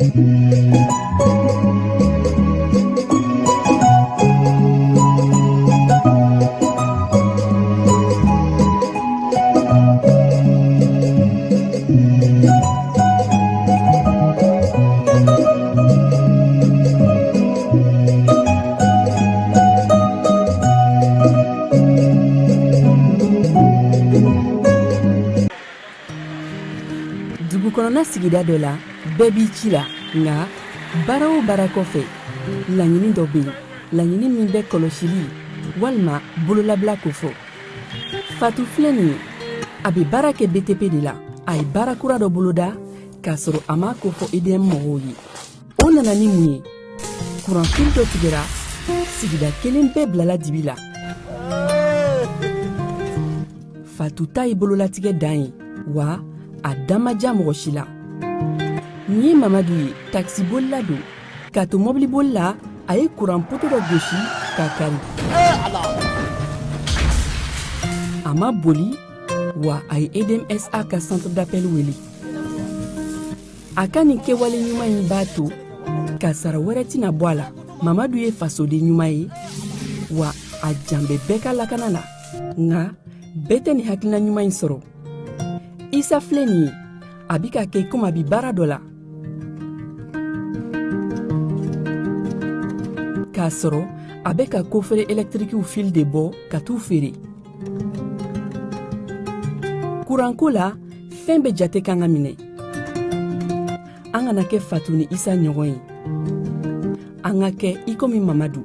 Dugu kɔnɔna sigida dɔ la, bɛɛ b'i ci la, nka baara o baara kɔfɛ, laɲini dɔ bɛ yen, laɲini min bɛ kɔlɔsili walima bololabila kofɔ. Fatu filɛ nin ye, a bɛ baara kɛ BTP de la. A ye baara kura dɔ boloda k'a sɔrɔ a m'a kofɔ EDM mɔgɔw ye. O nana ni mun ye? Kuranfili dɔ tigɛra, sigida kelen bɛɛ bilala dibi la. Fatu ta ye bololatigɛ dan ye, wa a da ma diya mɔgɔ si la. Nin ye Mamadu ye, takisibolila don. K'a to mɔbiliboli la, a ye kuran poto dɔ gosi k'a kari. A ma boli, wa a ye EDMSA ka centre d'appel wele. A ka nin kɛwale ɲuman in b'a to kasara wɛrɛ tɛna bɔ a la. Mamadu ye fasoden ɲuman ye, wa a jan bɛ bɛɛ ka lakana la. Nka bɛɛ tɛ nin hakilina ɲuman in sɔrɔ. Isa filɛ nin ye, a bi ka kɛ komi a bi baara dɔ la, k'a sɔrɔ a bɛ ka kofere ɛlɛtirikiw fil de bɔ ka t'u feere. Kuranko la, fɛn bɛɛ jate kan ka minɛ. An kana kɛ Fatu ni Isa ɲɔgɔn ye, an ka kɛ i komi Mamadu.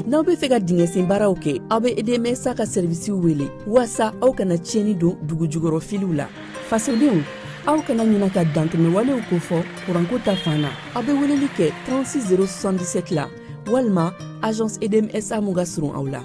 N'aw bɛ fɛ ka dingɛsen baaraw kɛ, aw bɛ EDMSA ka sɛrivisiw wele waasa aw kana tiɲɛni don dugujukɔrɔ filiw la. Fasodenw, aw kana ɲina ka dantɛmɛwalew kofɔ kuranko ta fan na. Aw bɛ weleli kɛ 36 077 la walima agence EDMSA mun ka surun aw la.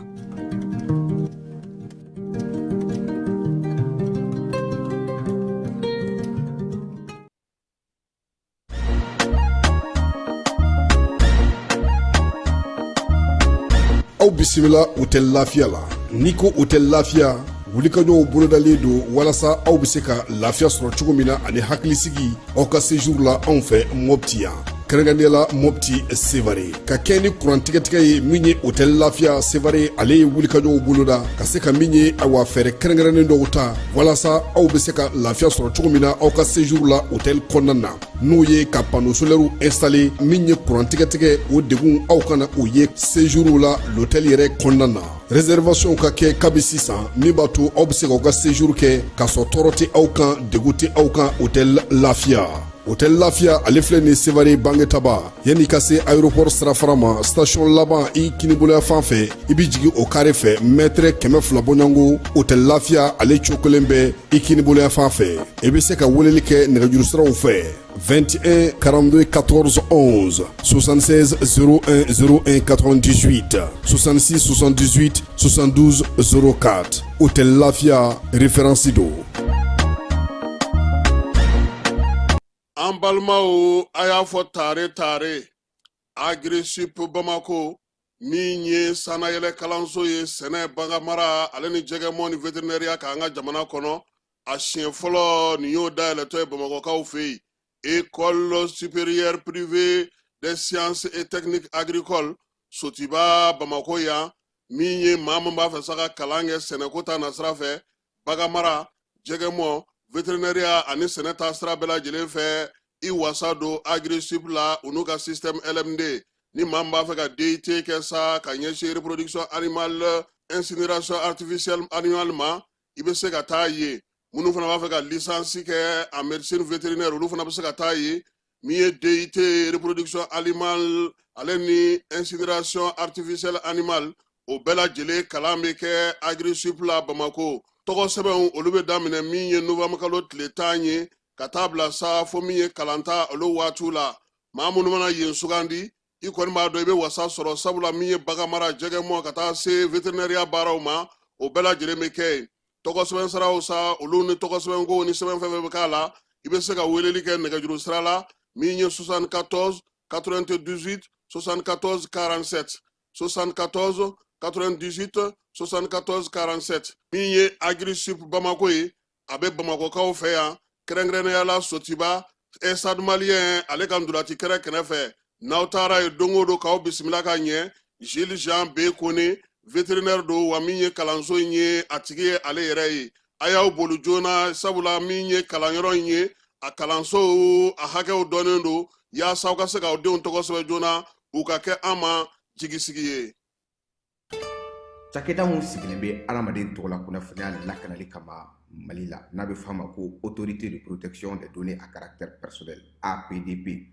Aw bisimila Hôtel Lafiya la. N'i ko Hôtel Lafiya, wulikajɔw bolodalen don walasa aw bɛ se ka lafiya sɔrɔ cogo min na ani hakilisigi aw ka séjour la anw fɛ Mopti yan, kɛrɛnkɛrɛnnenya la Mopti Sevare. Ka kɛ ni kuran tigɛtigɛ ye, min ye Hôtel Lafiya Sevare, ale ye wulikajɔw boloda ka se ka min ye, awa, fɛɛrɛ kɛrɛnkɛrɛnnen dɔw ta walasa aw bɛ se ka lafiya sɔrɔ cogo min na aw ka séjour la hôtel kɔnɔna na, n'o ye ka panneau solaire installer. Min ye kuran tigɛtigɛ, o degun aw kana o ye séjour la l'hôtel yɛrɛ kɔnɔna na. Réservation ka kɛ kabi sisan, min b'a to aw bɛ se k'aw ka séjour kɛ k'a sɔrɔ tɔɔrɔ tɛ aw kan, degun tɛ aw kan. Hôtel Lafiya, Hôtel Lafiya, ale filɛ nin Sevare Bangetaba, yanni ka se aéroport sirafara ma, station laban i kiniboloya fan fɛ, i bɛ jigin o kare fɛ, mɛtɛrɛ 200 bɔɲɔgɔnko, Hôtel Lafiya ale cokolen bɛ i kiniboloya fan fɛ. I bɛ se ka weleli kɛ nɛgɛjuru siraw fɛ: 21 42 14 11, 76 01 01 98, 66 78 72 04. Hôtel Lafiya, référence don. An balimaw, a y'a fɔ tare tare, Agrisip Bamako, min ye sannayɛlɛ kalanso ye sɛnɛ, baganmara ale ni jɛgɛmɔ ni veterinɛriya k'an ka jamana kɔnɔ, a siɲɛ fɔlɔ nin y'o dayɛlɛtɔ ye Bamakɔkaw fɛ yen, École supérieure privée des sciences et techniques agricoles, Sotiba, Bamako yan. Min ye maa min b'a fɛ sa ka kalan kɛ sɛnɛko ta nasira fɛ, baganmara, jɛgɛmɔ, veterinɛriya ani sɛnɛ ta sira bɛɛ lajɛlen fɛ, i wasa don Agrisip la, u n'u ka système LMD. Ni maa min b'a fɛ ka DUT kɛ sa ka ɲɛsin reproduction animale, incinération artificielle animale ma, i bɛ se ka taa yen. Minnu fana b'a fɛ ka licence kɛ en médecine vétérinaire, olu fana bɛ se ka taa yen. Min ye DUT reproduction animale ale ni incinération artificielle animale, o bɛɛ lajɛlen kalan bɛ kɛ Agrisip la Bamako. Tɔgɔ sɛbɛnw, olu bɛ daminɛ min ye novembre kalo tile 10 ye ka taa bila sa fo min ye kalanta olu waatiw la. Maa minnu mana yen sugandi, i kɔni b'a dɔn i bɛ wasa sɔrɔ, sabula min ye baganmara, jɛgɛmɔ ka taa se veterinɛriya baaraw ma, o bɛɛ lajɛlen bɛ kɛ yen. Tɔgɔ sɛbɛn siraw sa, olu ni tɔgɔ sɛbɛnko ni sɛbɛn fɛn fɛn bɛ k'a la, i bɛ se ka weleli kɛ nɛgɛjuru sira la, min ye 74 98 74 47, 74 98 74 47. Min ye Agrisip Bamako ye, a bɛ Bamakɔkaw fɛ yan, kɛrɛnkɛrɛnnenya la Sotiba. Stade Malien ale ka ntolaci kɛrɛ kɛrɛfɛ. N'aw taara yen don o don k'aw bisimila ka ɲɛ. Gilles Jean B Kone, vétérinaire don, wa min ye kalanso in ye, a tigi ye ale yɛrɛ ye. A y'aw boli joona, sabula min ye kalanyɔrɔ in ye, a kalanso a hakɛw dɔnnen don, yaasa aw ka se k'aw denw tɔgɔ sɛbɛn joona, u ka kɛ an ma jigisigi ye. Cakɛda min sigilen bɛ adamaden tɔgɔla kunnafoniya lakanali kama Mali la, n'a bɛ f'a ma ko Autorité de protection des données à caractère personnel, APDP,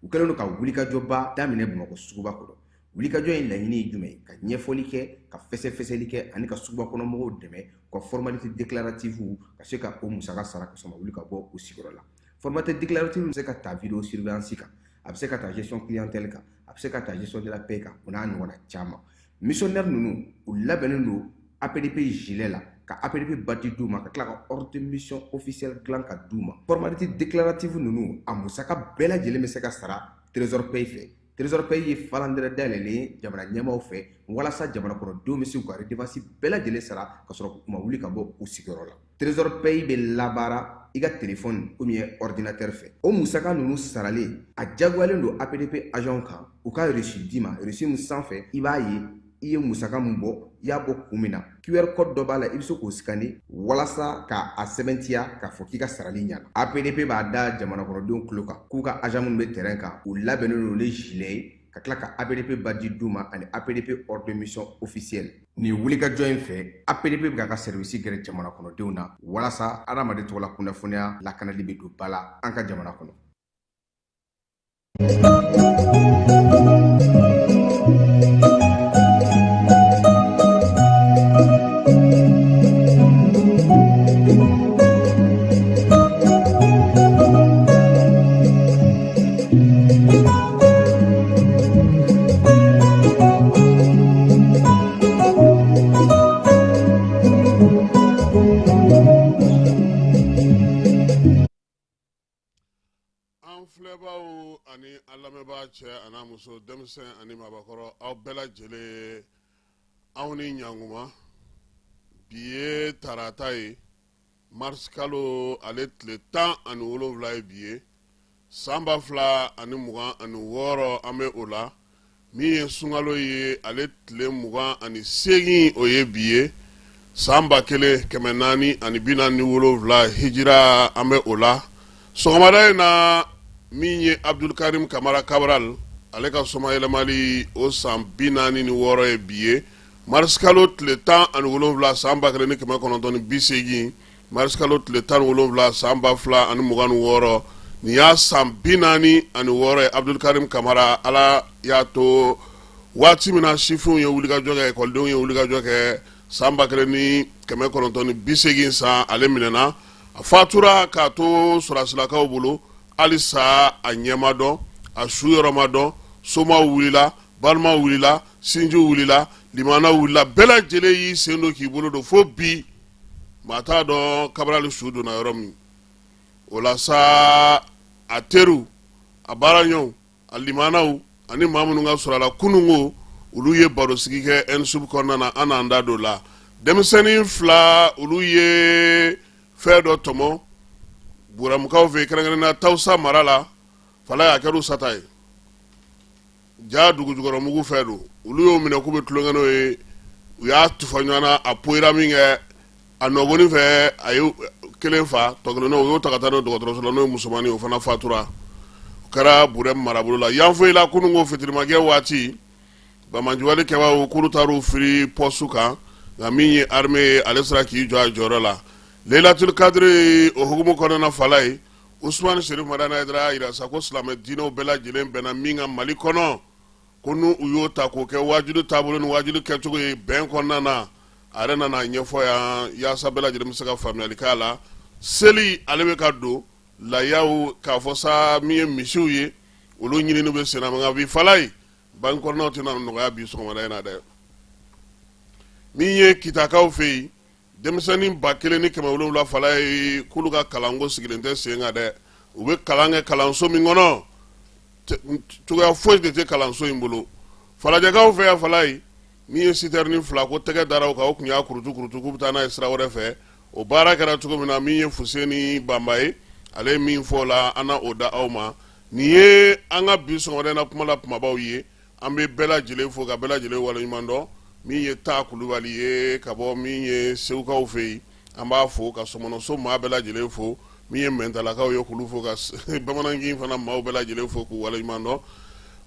u kɛlen don ka wulikajɔba daminɛ Bamakɔ suguba kɔnɔ. Wulikajɔ in laɲini ye jumɛn ye? Ka ɲɛfɔli kɛ, ka fɛsɛfɛsɛli kɛ ani ka suguba kɔnɔ mɔgɔw dɛmɛ u ka formalité déclarative ka se ka o musaka sara ka sɔrɔ wuli ka bɔ u sigiyɔrɔ la. Formalité déclarative bɛ se ka ta vidéo surveillance kan, a bɛ se ka ta gestion clientèle kan, a bɛ se ka ta gestion de la paie kan, o n'a ɲɔgɔnna caman. Missionnaire ninnu, u labɛnnen don APDP gilet la, ka APDP badge d'u ma, ka tila ka ordre de mission officielle dilan ka d'u ma. Formalité déclarative ninnu, a musaka bɛɛ lajɛlen bɛ se ka sara Trésor Pay fɛ. Trésor Pay ye falandɛrɛ dayɛlɛlen ye jamana ɲɛmaaw fɛ walasa jamana kɔnɔdenw bɛ se k'u ka redevance bɛɛ lajɛlen sara ka sɔrɔ u ma wuli ka bɔ u sigiyɔrɔ la. Trésor Pay bɛ labaara i ka téléphone ou bien ordinateur fɛ. O musaka ninnu saralen, a diyagoyalen don APDP agent kan u ka reçu d'i ma, reçu min sanfɛ i b'a ye i ye musaka min bɔ, i y'a bɔ kun min na. QR code dɔ b'a la, i bɛ se k'o scanner walasa ka a sɛbɛntiya k'a fɔ k'i ka sarali ɲana. APDP b'a da jamana kɔnɔdenw tulo kan k'u ka agent minnu bɛ terrain kan, u labɛnnen don ni gilet ye, ka tila ka APDP badge d'u ma ani APDP ordre de mission officielle. Nin wulikajɔ in fɛ, APDP bɛ k'a ka service gɛrɛ jamana kɔnɔdenw na walasa adamaden tɔgɔla kunnafoniya lakanali bɛ don ba la an ka jamana kɔnɔ. An filɛbaaw ani an lamɛnbaa, cɛ an'a muso, denmisɛn ani maabakɔrɔ, aw bɛɛ lajɛlen, aw ni ɲankuma. Bi ye tarata ye, mars kalo ale tile 17 ye bi ye, san 2026 an bɛ o la. Min ye sunkalo ye, ale tile 28, o ye bi ye, san 1447 hijira, an bɛ o la. Sɔgɔmada in na, min ye Abdulkarim Kamara Cabral ale ka somayɛlɛmali o san 46 ye bi ye, marisikalo tile 17 san 1980, marisikalo tile 17 san 2026. Nin y'a san 46 ye. Abdulkarim Kamara, Ala y'a to waati min na sifinw ye wulikajɔ kɛ, ekɔlidenw ye wulikajɔ kɛ san 1980 san, ale minɛna, a fatura k'a to sɔrɔdasilakaw bolo. Halisa a ɲɛ ma dɔn, a su yɔrɔ ma dɔn. Somaw wulila, balimaw wulila, sinjiw wulila, limanaw wulila, bɛɛ lajɛlen y'i sen don k'i bolo don, fo bi maa t'a dɔn Kabarali su donna yɔrɔ min. O la sa, a teriw, a baaraɲɔgɔnw, a limanaw ani maa minnu ka sɔrɔ a la kununko, olu ye barosigi kɛ ENSUP kɔnɔna na. An n'an da don la. Denmisɛnnin fila, olu ye fɛn dɔ tɔmɔ Buramukaw fɛ, kɛrɛnkɛrɛnnenya Tawusa mara la. Fala y'a kɛra sata ye ja dugujukɔrɔmugu fɛ don. Olu y'o minɛ k'u bɛ tulonkɛ n'o ye, u y'a tufa ɲɔgɔn na, a poyira min kɛ a nɔgɔnin fɛ, a ye kelen fa, tɔ kelen u y'o ta ka taa n'o dɔgɔtɔrɔso la, n'o ye musomannin, o fana fatura. O kɛra Burɛmu marabolo la. Yanfoyila, kununko fitirimakɛ waati, banbaanciwale kɛbaaw k'olu taar'u firi pɔsu kan, nka min ye armée ye, ale sera k'i jɔ a jɔyɔrɔ la. Leilatul Kadiri o hukumu kɔnɔna, fala ye Usumani Serif Madani Hayidara y'a jira sa ko silamɛ diinɛw bɛɛ lajɛlen bɛnna min kan Mali kɔnɔ, ko n'u u y'o ta k'o kɛ waajuli taabolo ni waajuli kɛcogo ye bɛn kɔnɔna na. A yɛrɛ nana a ɲɛfɔ yan yaasa bɛɛ lajɛlen bɛ se ka faamuyali k'a la. Seli ale bɛ ka don layaw k'a fɔ sa, min ye misiw ye, olu ɲinini bɛ senna, nka bi fala ye banque kɔnɔnaw tɛna nɔgɔya bi sɔgɔmada in na dɛ. Min ye Kitakaw fɛ yen, denmisɛnnin 1700 fala ye, k'olu ka kalanko sigilen tɛ sen kan dɛ. U bɛ kalan kɛ kalanso min kɔnɔ, cogoya foyi de tɛ kalanso in bolo. Falajɛkaw fɛ yan, fala ye min ye sitɛrini fila ko tɛgɛ dara o kan, o tun y'a kurutu kurutu k'u bɛ taa n'a ye sira wɛrɛ fɛ. O baara kɛra cogo min na, min ye Fuseni Banba ye, Ale ye min fɔ o la, an na o da aw ma. Nin ye an ka bi sɔgɔmada in na kuma la kumabaw ye. An bɛ bɛɛ lajɛlen fo ka bɛɛ lajɛlen waleɲuman dɔn. Min ye Ta Kulubali ye ka bɔ min ye Segukaw fɛ yen, an b'a fo ka Sɔmɔnɔso maa bɛɛ lajɛlen fo. Min ye Mɛntalakaw ye k'olu fo ka Bamanankin fana maaw bɛɛ lajɛlen fo k'u waleɲuman dɔn.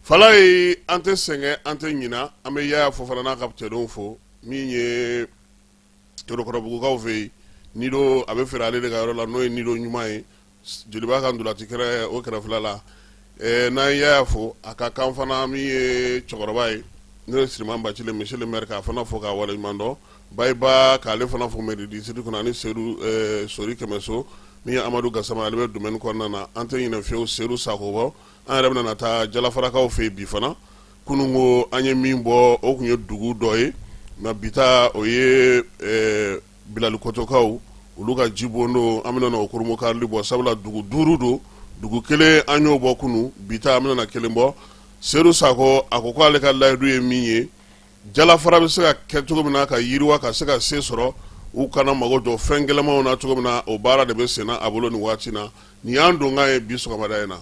Falaye, an tɛ sɛgɛn, an tɛ ɲina, an bɛ Yaya Fofana n'a ka cɛdenw fo. Min ye Torokɔrɔbugukaw fɛ yen, Nido a bɛ feere ale de ka yɔrɔ la, n'o ye Nido ɲuman ye Joliba ka ntolaci kɛrɛ o kɛrɛfɛla la. N'an ye Yaya fo, a ka kan fana min ye cɛkɔrɔba ye, n'o ye Siriman Bacili, monsieur le maire, k'a fana fo k'a waleɲuman dɔn. Bayiba k'ale fana fo mairie district kɔnɔ, ani Sedu Sori Kɛmɛso, min ye Amadu Gasama, ale bɛ domaine kɔnɔna na. An tɛ ɲinɛ fiyewu Sedu Sako kɔ. An yɛrɛ bɛna na taa Jalafarakaw fɛ yen bi fana. Kunun ko an ye min bɔ, o tun ye dugu dɔ ye, nka bi ta o ye Bilalikotokaw olu ka jibon don. An bɛna o kurunbonkarili bɔ, sabula dugu 5 don, dugu kelen an y'o bɔ kunun, bi ta an bɛna kelen bɔ. Sedu Sakɔ a ko k'ale ka layidu ye min ye, Jalafara bɛ se ka kɛ cogo min na ka yiriwa, ka se ka se sɔrɔ, u kana mago jɔ fɛn gɛlɛnmanw na cogo min na, o baara de bɛ senna a bolo nin waati na. Nin y'an donkan ye bi sɔgɔmada in na.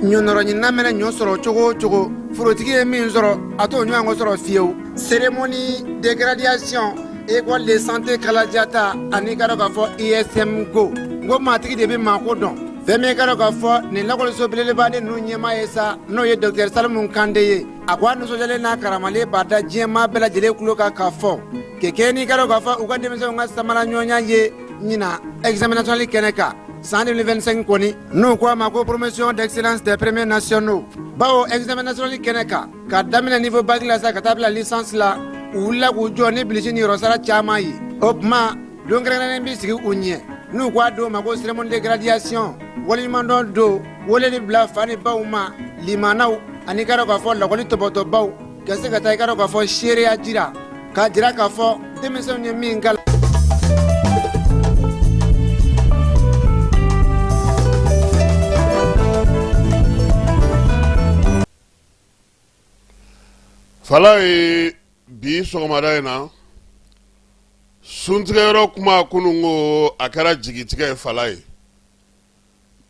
Ɲɔnɔrɔɲinina mana ɲɔ sɔrɔ cogo o cogo, forotigi ye min sɔrɔ, a t'o ɲɔgɔn sɔrɔ fiyewu. Cérémonie de graduation école de santé Kalajata ani ka dɔn k'a fɔ ISM go n ko maatigi de bɛ maako dɔn. Fɛn min ka dɔn k'a fɔ nin lakɔliso belebeleba de ninnu ɲɛmaa ye sa, n'o ye docteur Salimu Kante ye, a ko a nisɔndiyalen n'a karamalen b'a da diɲɛmaa bɛɛ lajɛlen tulo kan k'a fɔ kɛ n'i ka dɔn k'a fɔ u ka denmisɛnw ka samara ɲɔgɔnya ye ɲinan examen national kɛnɛ kan san 2025 kɔni, n'u ko a ma ko promotion d'excellence des premiers nationaux, bawo examen national kɛnɛ kan ka daminɛ niveau bac la sa ka taa bila licence la, u wulila k'u jɔ ni bilisi ni yɔrɔsara caman ye. O tuma don kɛrɛnkɛrɛnnen bɛ sigi u ɲɛ, n'u ko a don ma ko cérémonie de graduation, waleɲumandɔn don, weleli bila fa ni baw ma, limanaw ani ka dɔn k'a fɔ lakɔli tɔbɔtɔbaw ka se ka taa i ka dɔn k'a fɔ seereya jira k'a jira k'a fɔ denmisɛnw ye min kalan. Falaye, bi sɔgɔmada in na, suntigɛyɔrɔ kuma kunun ko a kɛra jigitigɛ ye Falaye,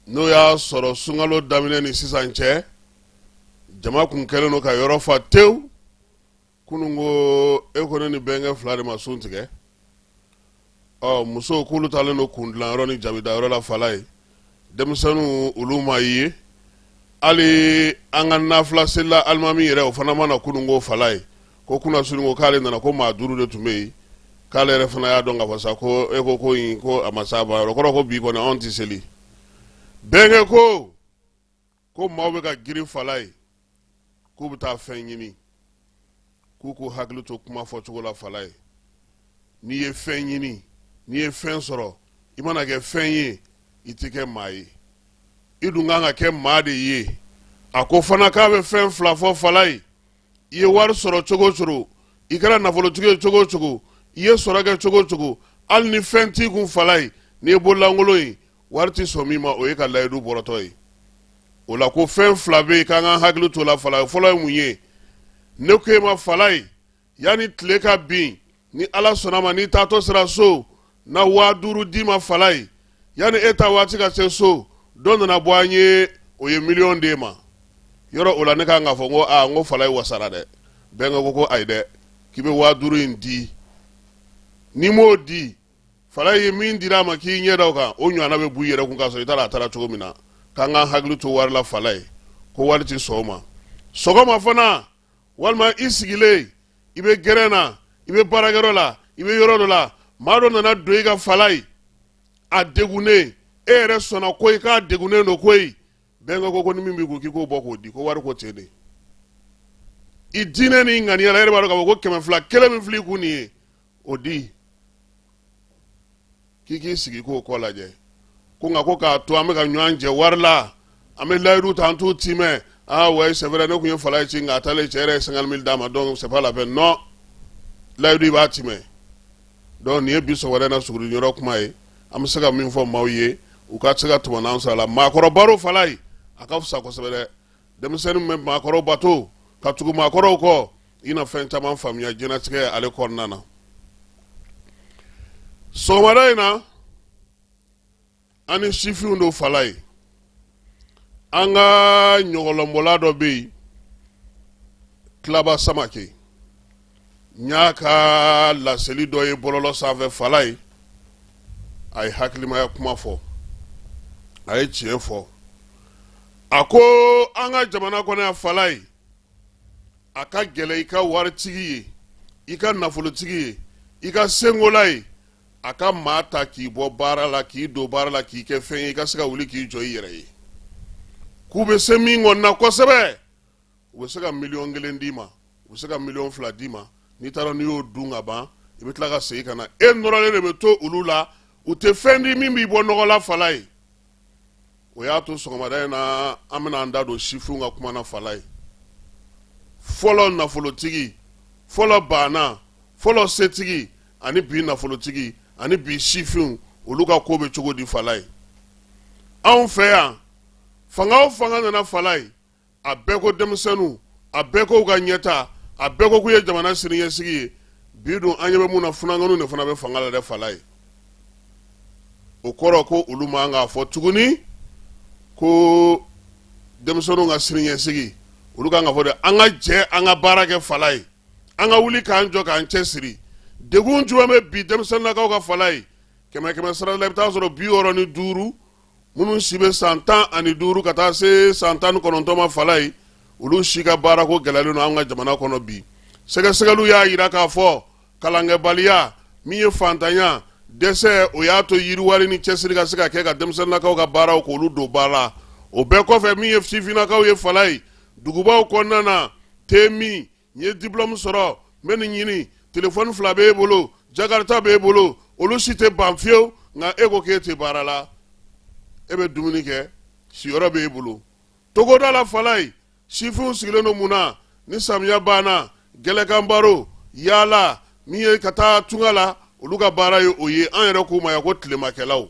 n'o y'a sɔrɔ sunkalo daminɛ ni sisan cɛ, jama kun kɛlen don ka yɔrɔ fa tewu. Kunun ko e ko ne ni bɛnkɛ fila de ma sun tigɛ. Ɔ musow k'olu taalen don kun dilanyɔrɔ ni jabidayɔrɔ la Falaye, denmisɛnninw olu ma ye, hali an ka nafila selila alimami yɛrɛ o fana ma na kunun ko Falaye. Ko kunasini ko k'ale nana ko maa 5 de tun bɛ yen, k'ale yɛrɛ fana y'a dɔn k'a fɔ sa ko e ko ko in ko a ma s'a ban yɔrɔ kɔrɔ, ko bi kɔni anw tɛ seli. Bɛnkɛ ko maaw bɛ ka girin Falaye k'u bɛ taa fɛn ɲini, k'u k'u hakili to kuma fɔcogo la Falaye. N'i ye fɛn ɲini, n'i ye fɛn sɔrɔ, i mana kɛ fɛn ye, i tɛ kɛ maa ye, i dun kan ka kɛ maa de ye. A ko fana k'a bɛ fɛn fila fɔ Falaye: i ye wari sɔrɔ cogo o cogo, i kɛra nafolotigi ye cogo o cogo, i ye sɔrɔ kɛ cogo o cogo, hali ni fɛn t'i kun Falaye, n'i ye bololankolon ye, wari tɛ sɔn min ma, o ye ka layidu bɔrɔtɔ ye. O la ko fɛn fila bɛ yen k'an k'an hakili to la Falaye. Fɔlɔ ye mun ye? Ne ko e ma Falaye, yanni tile ka bin, ni Ala sɔnna ma, n'i taatɔ sera so na 5000 d'i ma Falaye, yanni e ta waati ka se so, dɔ nana bɔ an ye, o ye miliyɔn d'e ma. Yɔrɔ o la ne kan k'a fɔ n ko aa, n ko Falaye wasara dɛ. Bɛnkɛ ko ayi dɛ, k'i bɛ 5000 in di, n'i m'o di Falaye ye min dira a ma k'i ɲɛ da o kan, o ɲɔgɔnna bɛ bɔ i yɛrɛ kun k'a sɔrɔ i t'a dɔn a taara cogo min na. K'an k'an hakili to wari la Falaye, ko wari tɛ sɔn o ma. Sɔgɔma fana, walima i sigilen i bɛ gɛrɛn na, i bɛ baarakɛyɔrɔ la, i bɛ yɔrɔ dɔ la, maa dɔ nana don i ka Falaye, a degunnen, e yɛrɛ sɔnna ko i k'a degunnen don koyi. Bɛnkɛ ko ni min b'i kun k'i k'o bɔ k'o di, ko wari ko ten de. I diinɛ ni ŋaniya la, e yɛrɛ b'a dɔn k'a fɔ ko 200 kelen min filɛ i kun nin ye, o di k'i k'i sigi k'o kɔ lajɛ. Ko nka ko k'a to an bɛ ka ɲɔgɔn jɛ wari la, an bɛ layidu ta an t'u timɛ. Ah ouais, c'est vrai, ne tun ye Falaye ci, nka a taalen cɛ yɛrɛ ye 50 000 d'a ma, donc c'est pas la peine. Non, Layidu i b'a timɛ. Donc nin ye bi sɔgɔmada in na sugudiyɔrɔ kuma ye. An bɛ se ka min fɔ maaw ye, u ka se ka tɔmɔnan sɔrɔ a la. Maakɔrɔ baro fala ye, a ka fisa kosɛbɛ dɛ. Denmisɛnnin bɛ maakɔrɔw bato ka tugu maakɔrɔw kɔ, i na fɛn caman faamuya diɲɛnatigɛ ale kɔnɔna na. Sɔgɔmada in na, an ni sifinw don fala ye. An ka ɲɔgɔlɔnbɔla dɔ bɛ yen, Tilaba Samake. N y'a ka laseli dɔ ye bɔlɔlɔ sanfɛ fala ye. A ye hakilimaya kuma fɔ, a ye tiɲɛ fɔ. A ko an ka jamana kɔnɔ yan fala ye, a ka gɛlɛ i ka waritigi ye, i ka nafolotigi ye, i ka senkola ye, a ka maa ta k'i bɔ baara la, k'i don baara la, k'i kɛ fɛn ye, i ka se ka wuli k'i jɔ i yɛrɛ ye. K'u bɛ se min kɔni na kosɛbɛ, u bɛ se ka miliyɔn 1 d'i ma, u bɛ se ka miliyɔn 2 d'i ma. N'i taara n'i y'o dun ka ban, i bɛ tila ka segin ka na. E nɔrɔlen de bɛ to olu la, u tɛ fɛn di min b'i bɔ nɔgɔ la fala ye. O y'a to sɔgɔmada in na, an bɛna an da don sifinw ka kuma na fala ye. Fɔlɔ nafolotigi, fɔlɔ baana, fɔlɔ setigi ani bi nafolotigi ani bi sifinw, olu ka ko bɛ cogo di fala ye? Anw fɛ yan, fanga o fanga nana fala ye, a bɛɛ ko denmisɛnninw, a bɛɛ ko u ka ɲɛta, a bɛɛ ko k'u ye jamana siniɲɛsigi ye. Bi dun, an ɲɛ bɛ mun na? Funankɛninw de fana bɛ fanga la dɛ fala ye. O kɔrɔ ko olu man k'a fɔ tuguni ko denmisɛnninw ka siniɲɛsigi. Olu kan ka fɔ de, an ka jɛ, an ka baara kɛ fala ye, an ka wuli k'an jɔ k'an cɛ siri. Degun jumɛn bɛ bi denmisɛnninnakaw ka fala ye? Kɛmɛ kɛmɛ sara la, i bɛ taa sɔrɔ 65, minnu si bɛ san 15 ka taa se san 19 ma fala ye, olu si ka baarako gɛlɛyalen don an ka jamana kɔnɔ bi. Sɛgɛsɛgɛliw y'a jira k'a fɔ kalankɛbaliya min ye fantanya dɛsɛ, o y'a to yiriwari ni cɛsiri ka se ka kɛ ka denmisɛnninnakaw ka baaraw k'olu don ba la. O bɛɛ kɔfɛ, min ye sifinnakaw ye fala ye, dugubaw kɔnɔna na, te min n ye diplôme sɔrɔ, n bɛ nin ɲini, telefɔni 2 b'e bolo, jakarta b'e bolo, olu si tɛ ban fiyewu. Nka e ko k'e tɛ baara la, e bɛ dumuni kɛ, siyɔrɔ b'e bolo. Togoda la fala ye, sifinw sigilen don mun na? Ni samiya banna, gɛlɛkan baro, yaala min ye ka taa tunga la, olu ka baara ye o ye. An yɛrɛ k'u ma yan ko tilemakɛlaw.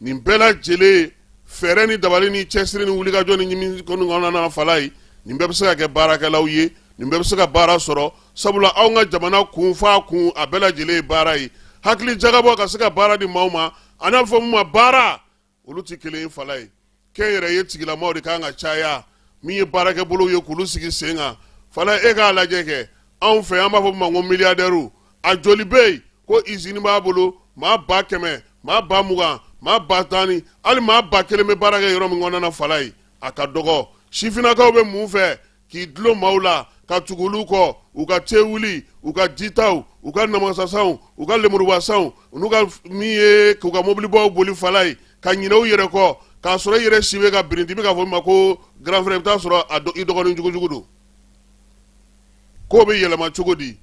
Nin bɛɛ lajɛlen, fɛɛrɛ ni dabali ni cɛsiri ni wulikajɔ ni ɲimi kɔnɔna na fala ye, nin bɛɛ bɛ se ka kɛ baarakɛlaw ye, nin bɛɛ bɛ se ka baara sɔrɔ, sabula anw ka jamana kun fa kun, a bɛɛ lajɛlen ye baara ye. Hakili jagabɔ ka se ka baara di maaw ma, a n'a fɔ mun ma baara, olu tɛ kelen ye fala ye. Kɛnyɛrɛye tigilamaw de kan ka caya, min ye baarakɛbolow ye k'olu sigi sen kan fala. E k'a lajɛ kɛ, anw fɛ, an b'a fɔ min ma ko miliyardɛriw, a joli bɛ yen ko izini b'a bolo, maa 100,000, maa 20,000, maa 10,000, hali maa 1000 bɛ baara kɛ yɔrɔ min kɔnɔna na fala ye, a ka dɔgɔ. Sifinnakaw bɛ mun fɛ k'i dulon maaw la ka tugu olu kɔ, u ka te wuli, u ka jitaw, u ka namasasanw, u ka lemurubasanw, n'u ka min ye k'u ka mobilibaw boli fala ye, ka ɲinɛ u yɛrɛ kɔ, k'a sɔrɔ i yɛrɛ si bɛ ka birinti, i bɛ k'a fɔ min ma ko grand frère, i bɛ taa sɔrɔ a i dɔgɔnin jugujugu don. K'o bɛ yɛlɛma cogo di?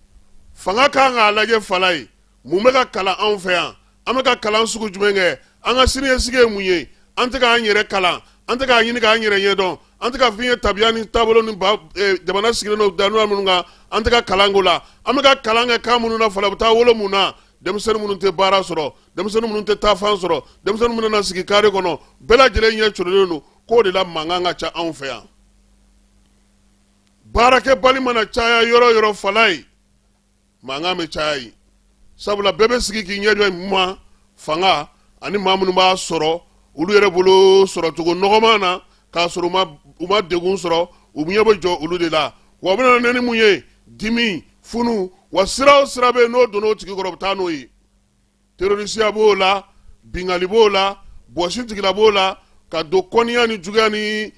Fanga kan k'a lajɛ fala ye, mun bɛ ka kalan anw fɛ yan? An bɛ ka kalan sugu jumɛn kɛ? An ka siniɲɛsigi ye mun ye? An tɛ k'an yɛrɛ kalan, an tɛ k'a ɲini k'an yɛrɛ ɲɛdɔn, an tɛ ka fɛn ye tabiya ni taabolo ni ba jamana sigilen don danuya minnu kan, an tɛ ka kalan k'o la. An bɛ ka kalan kɛ kan minnu na fala, u bɛ taa wolo mun na? Denmisɛnnin minnu tɛ baara sɔrɔ, denmisɛnnin minnu tɛ taafan sɔrɔ, denmisɛnnin minnu na sigi kare kɔnɔ, bɛɛ lajɛlen ɲɛ corolen don k'o de la mankan ka ca anw fɛ yan. Baarakɛbali mana caya yɔrɔ o yɔrɔ fala ye, mankan bɛ caya yen, sabula bɛɛ bɛ sigi k'i ɲɛ jɔ ma fanga ani maa minnu b'a sɔrɔ olu yɛrɛ bolo sɔrɔcogo nɔgɔman na, k'a sɔrɔ u ma degun sɔrɔ, u ɲɛ bɛ jɔ olu de la. Wa u bɛna na ni mun ye? Dimi, funu. Wa sira o sira bɛ yen, n'o donna o tigi kɔrɔ, u bɛ taa n'o ye. Terorisiya b'o la, binkanni b'o la, bɔsi tigila b'o la, ka don kɔniya ni juguya ni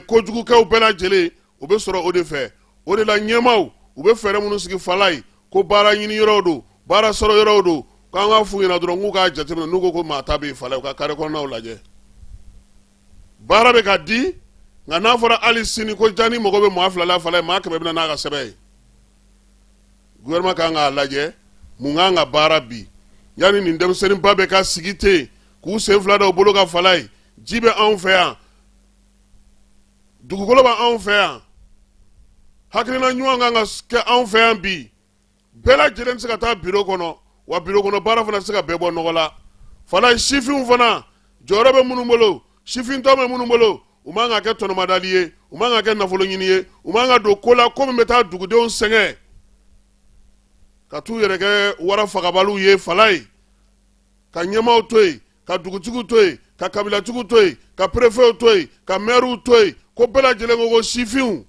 kojugukɛw bɛɛ lajɛlen, o bɛ sɔrɔ o de fɛ. O de la ɲɛmaaw, u bɛ fɛɛrɛ minnu sigi fala ye, ko baara ɲini yɔrɔw don, baara sɔrɔ yɔrɔw don, k'an ka f'u ɲɛna dɔrɔn k'u k'a jateminɛ. N'u ko ko maa ta bɛ yen fala ye, u ka kare kɔnɔnaw lajɛ. Baara bɛ ka di, nka n'a fɔra hali sini ko jani mago bɛ maa 2 la fala ye, maa 100 bɛ na n'a ka sɛbɛn ye. Gouvernement kan k'a lajɛ mun kan ka baara bi, yanni nin denmisɛnninba bɛ ka sigi ten k'u sen 2 da u bolo ka fala ye. Ji bɛ anw fɛ yan, dugukolo bɛ anw fɛ yan, hakilina ɲuman kan ka kɛ anw fɛ yan bi. Bɛɛ lajɛlen tɛ se ka taa biro kɔnɔ, wa biro kɔnɔ baara fana tɛ se ka bɛɛ bɔ nɔgɔ la. Falaye, sifinw fana jɔyɔrɔ bɛ minnu bolo, sifintɔn bɛ minnu bolo, u man ka kɛ tɔnɔmadali ye, u man ka kɛ nafolo ɲini ye, u man ka don ko la ko min bɛ taa dugudenw sɛgɛn ka t'u yɛrɛ kɛ wara fagabaliw ye. Falaye, ka ɲɛmaaw to yen, ka dugutigiw to yen, ka kabilatigiw to yen, ka perefew to yen, ka mɛriw to yen, ko bɛɛ lajɛlen ko ko sifinw,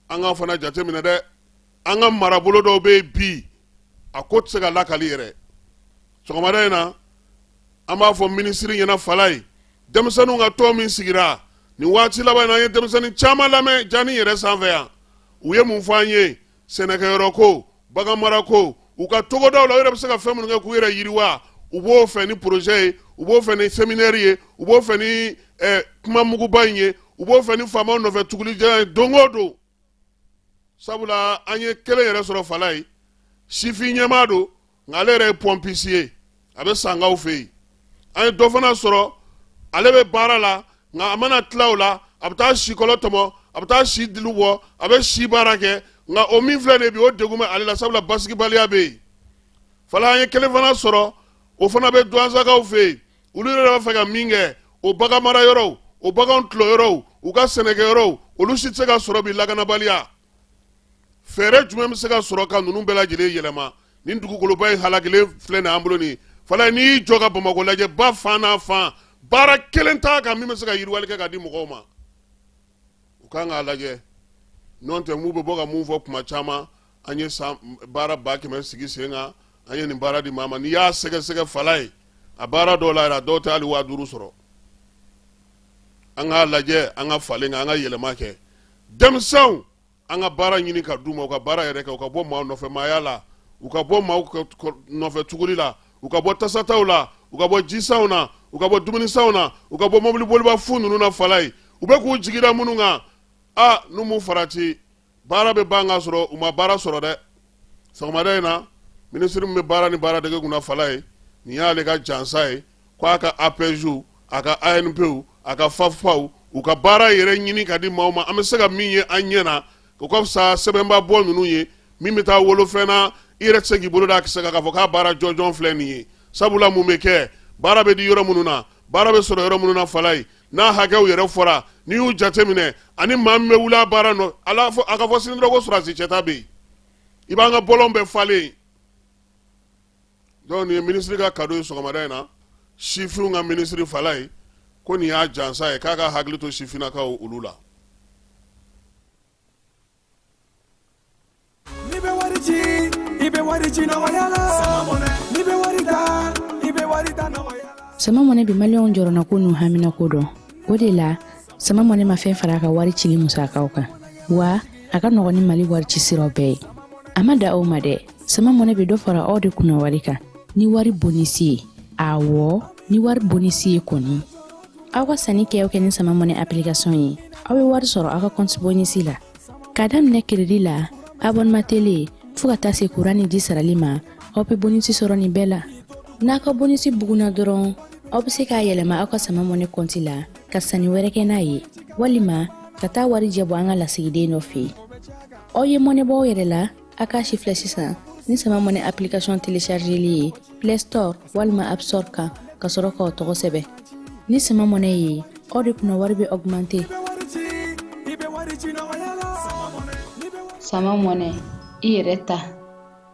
an ka fana jateminɛ dɛ. An ka marabolo dɔw bɛ yen bi, a ko tɛ se ka lakali yɛrɛ. Sɔgɔmada in na, an b'a fɔ minisiri ɲɛna, Falaye, denmisɛnninw ka tɔn min sigira nin waati laban in na, an ye denmisɛnnin caman lamɛn jani yɛrɛ sanfɛ yan. U ye mun fɔ an ye? Sɛnɛkɛyɔrɔ ko, baganmara ko, u ka togodaw la, u yɛrɛ bɛ se ka fɛn minnu kɛ k'u yɛrɛ yiriwa, u b'o fɛ ni projet ye, u b'o fɛ ni séminaire ye, u b'o fɛ ni kuma muguba in ye, u b'o fɛ ni faamaw nɔfɛ tugulijɛ ye don o don. Sabula an ye kelen yɛrɛ sɔrɔ, Falaye, sifin ɲɛmaa don, nka ale yɛrɛ ye pɔnpisi ye, a bɛ Sankaw fɛ yen. An ye dɔ fana sɔrɔ, ale bɛ baara la, nka a mana tila o la, a bɛ taa sikɔlɔ tɔmɔ, a bɛ taa si dili bɔ, a bɛ si baara kɛ. Nka o min filɛ nin ye bi, o degun bɛ ale la, sabula basigibaliya bɛ yen. Falaye, an ye kelen fana sɔrɔ, o fana bɛ Duwansakaw fɛ yen. Olu yɛrɛ b'a fɛ ka min kɛ, o bagan mara yɔrɔw, o bagan tulon yɔrɔw, u ka sɛnɛkɛ yɔrɔw, olu si tɛ se ka sɔrɔ bi, lakanabaliya. Fɛɛrɛ jumɛn bɛ se ka sɔrɔ ka ninnu bɛɛ lajɛlen yɛlɛma? Nin dugukoloba in halakilen filɛ nin an bolo nin. Falaye, n'i y'i jɔ ka Bamakɔ lajɛ, ba fan n'a fan, baara kelen t'a kan min bɛ se ka yiriwali kɛ ka di mɔgɔw ma. U kan k'a lajɛ, n'o tɛ mun bɛ bɔ ka mun fɔ kuma caman? An ye san baara 100 000 sigi sen kan, an ye nin baara di maa ma. N'i y'a sɛgɛsɛgɛ, Falaye, a baara dɔw la yɛrɛ, a dɔw tɛ hali 5000 sɔrɔ. An k'a lajɛ, an ka falen kan, an ka yɛlɛma kɛ. Denmisɛnw, an ka baara ɲini ka d'u ma, u ka baara yɛrɛ kɛ, u ka bɔ maaw nɔfɛ maaya la, u ka bɔ maaw nɔfɛ tuguli la, u ka bɔ tasataw la, u ka bɔ jisanw na, u ka bɔ dumunisanw na, u ka bɔ mɔbiliboliba fu ninnu na. Falaye, u bɛ k'u jigi da minnu kan, a n'u m'u farati, baara bɛ ban ka sɔrɔ u ma baara sɔrɔ dɛ. Sɔgɔmada in na, minisiri min bɛ baara ni baaradege kunna, Falaye, nin y'ale ka jansa ye, ko a ka APEJ, a ka ANPw, a ka FAFPAw, u ka baara yɛrɛ ɲini ka di maaw ma, an bɛ se ka min ye an ɲɛ na. O ka fisa sɛbɛnba bɔ ninnu ye min bɛ taa wolofɛn na, i yɛrɛ tɛ se k'i bolo da a kisɛ kan k'a fɔ k'a baara jɔnjɔn filɛ nin ye. Sabula mun bɛ kɛ? Baara bɛ di yɔrɔ minnu na, baara bɛ sɔrɔ yɔrɔ minnu na, Falaye, n'a hakɛw yɛrɛ fɔra, n'i y'u jateminɛ ani maa min bɛ wuli a baara nɔ ala fɔ, a ka fɔ sini dɔrɔn ko sɔrɔdasi cɛta bɛ yen, i b'an ka bɔlɔn bɛɛ falen. Donc nin ye minisiri ka cadeau ye sɔgɔmada in na, sifinw ka minisiri Falaye, ko nin y'a jansa ye, k'a ka hakili to sifinnakaw olu la. N'i bɛ wari ci, i bɛ wari ci nɔgɔya la. N'i bɛ wari ta, i bɛ wari ta nɔgɔya la. Sama Mɔnɛ bɛ Maliyɛnw jɔrɔnako n'u haminako dɔn. O de la, Sama Mɔnɛ ma fɛn fara a ka wari cili musakaw kan, wa a ka nɔgɔn ni Mali wari ci siraw bɛɛ ye. A ma da o ma dɛ, Sama Mɔnɛ bɛ dɔ fara aw de kunna wari kan ni wari bonisi ye. Awɔ, ni wari bonisi ye kɔni. Aw ka sanni kɛ o kɛ ni Sama Mɔnɛ application ye, aw bɛ wari sɔrɔ aw ka compte bonisi la. K'a daminɛ crédit la, abonnement télé, fo ka taa se kuran ni ji sarali ma, aw bɛ bonisi sɔrɔ nin bɛɛ la. N'a ka bonisi bugunna dɔrɔn, aw bɛ se k'a yɛlɛma aw ka Sama Mɔnɛ kɔnti la ka sanni wɛrɛ kɛ n'a ye, walima ka taa warijɛ bɔ an ka lasigiden dɔ fɛ yen. Aw ye mɔnɛ bɔ aw yɛrɛ la, a k'a si filɛ sisan ni Sama Mɔnɛ application téléchargeli ye Play Store walima App Store kan, ka sɔrɔ k'aw tɔgɔ sɛbɛn. Ni Sama Mɔnɛ ye, aw de kunna wari bɛ augmenter. Sama Mɔnɛ, i yɛrɛ ta.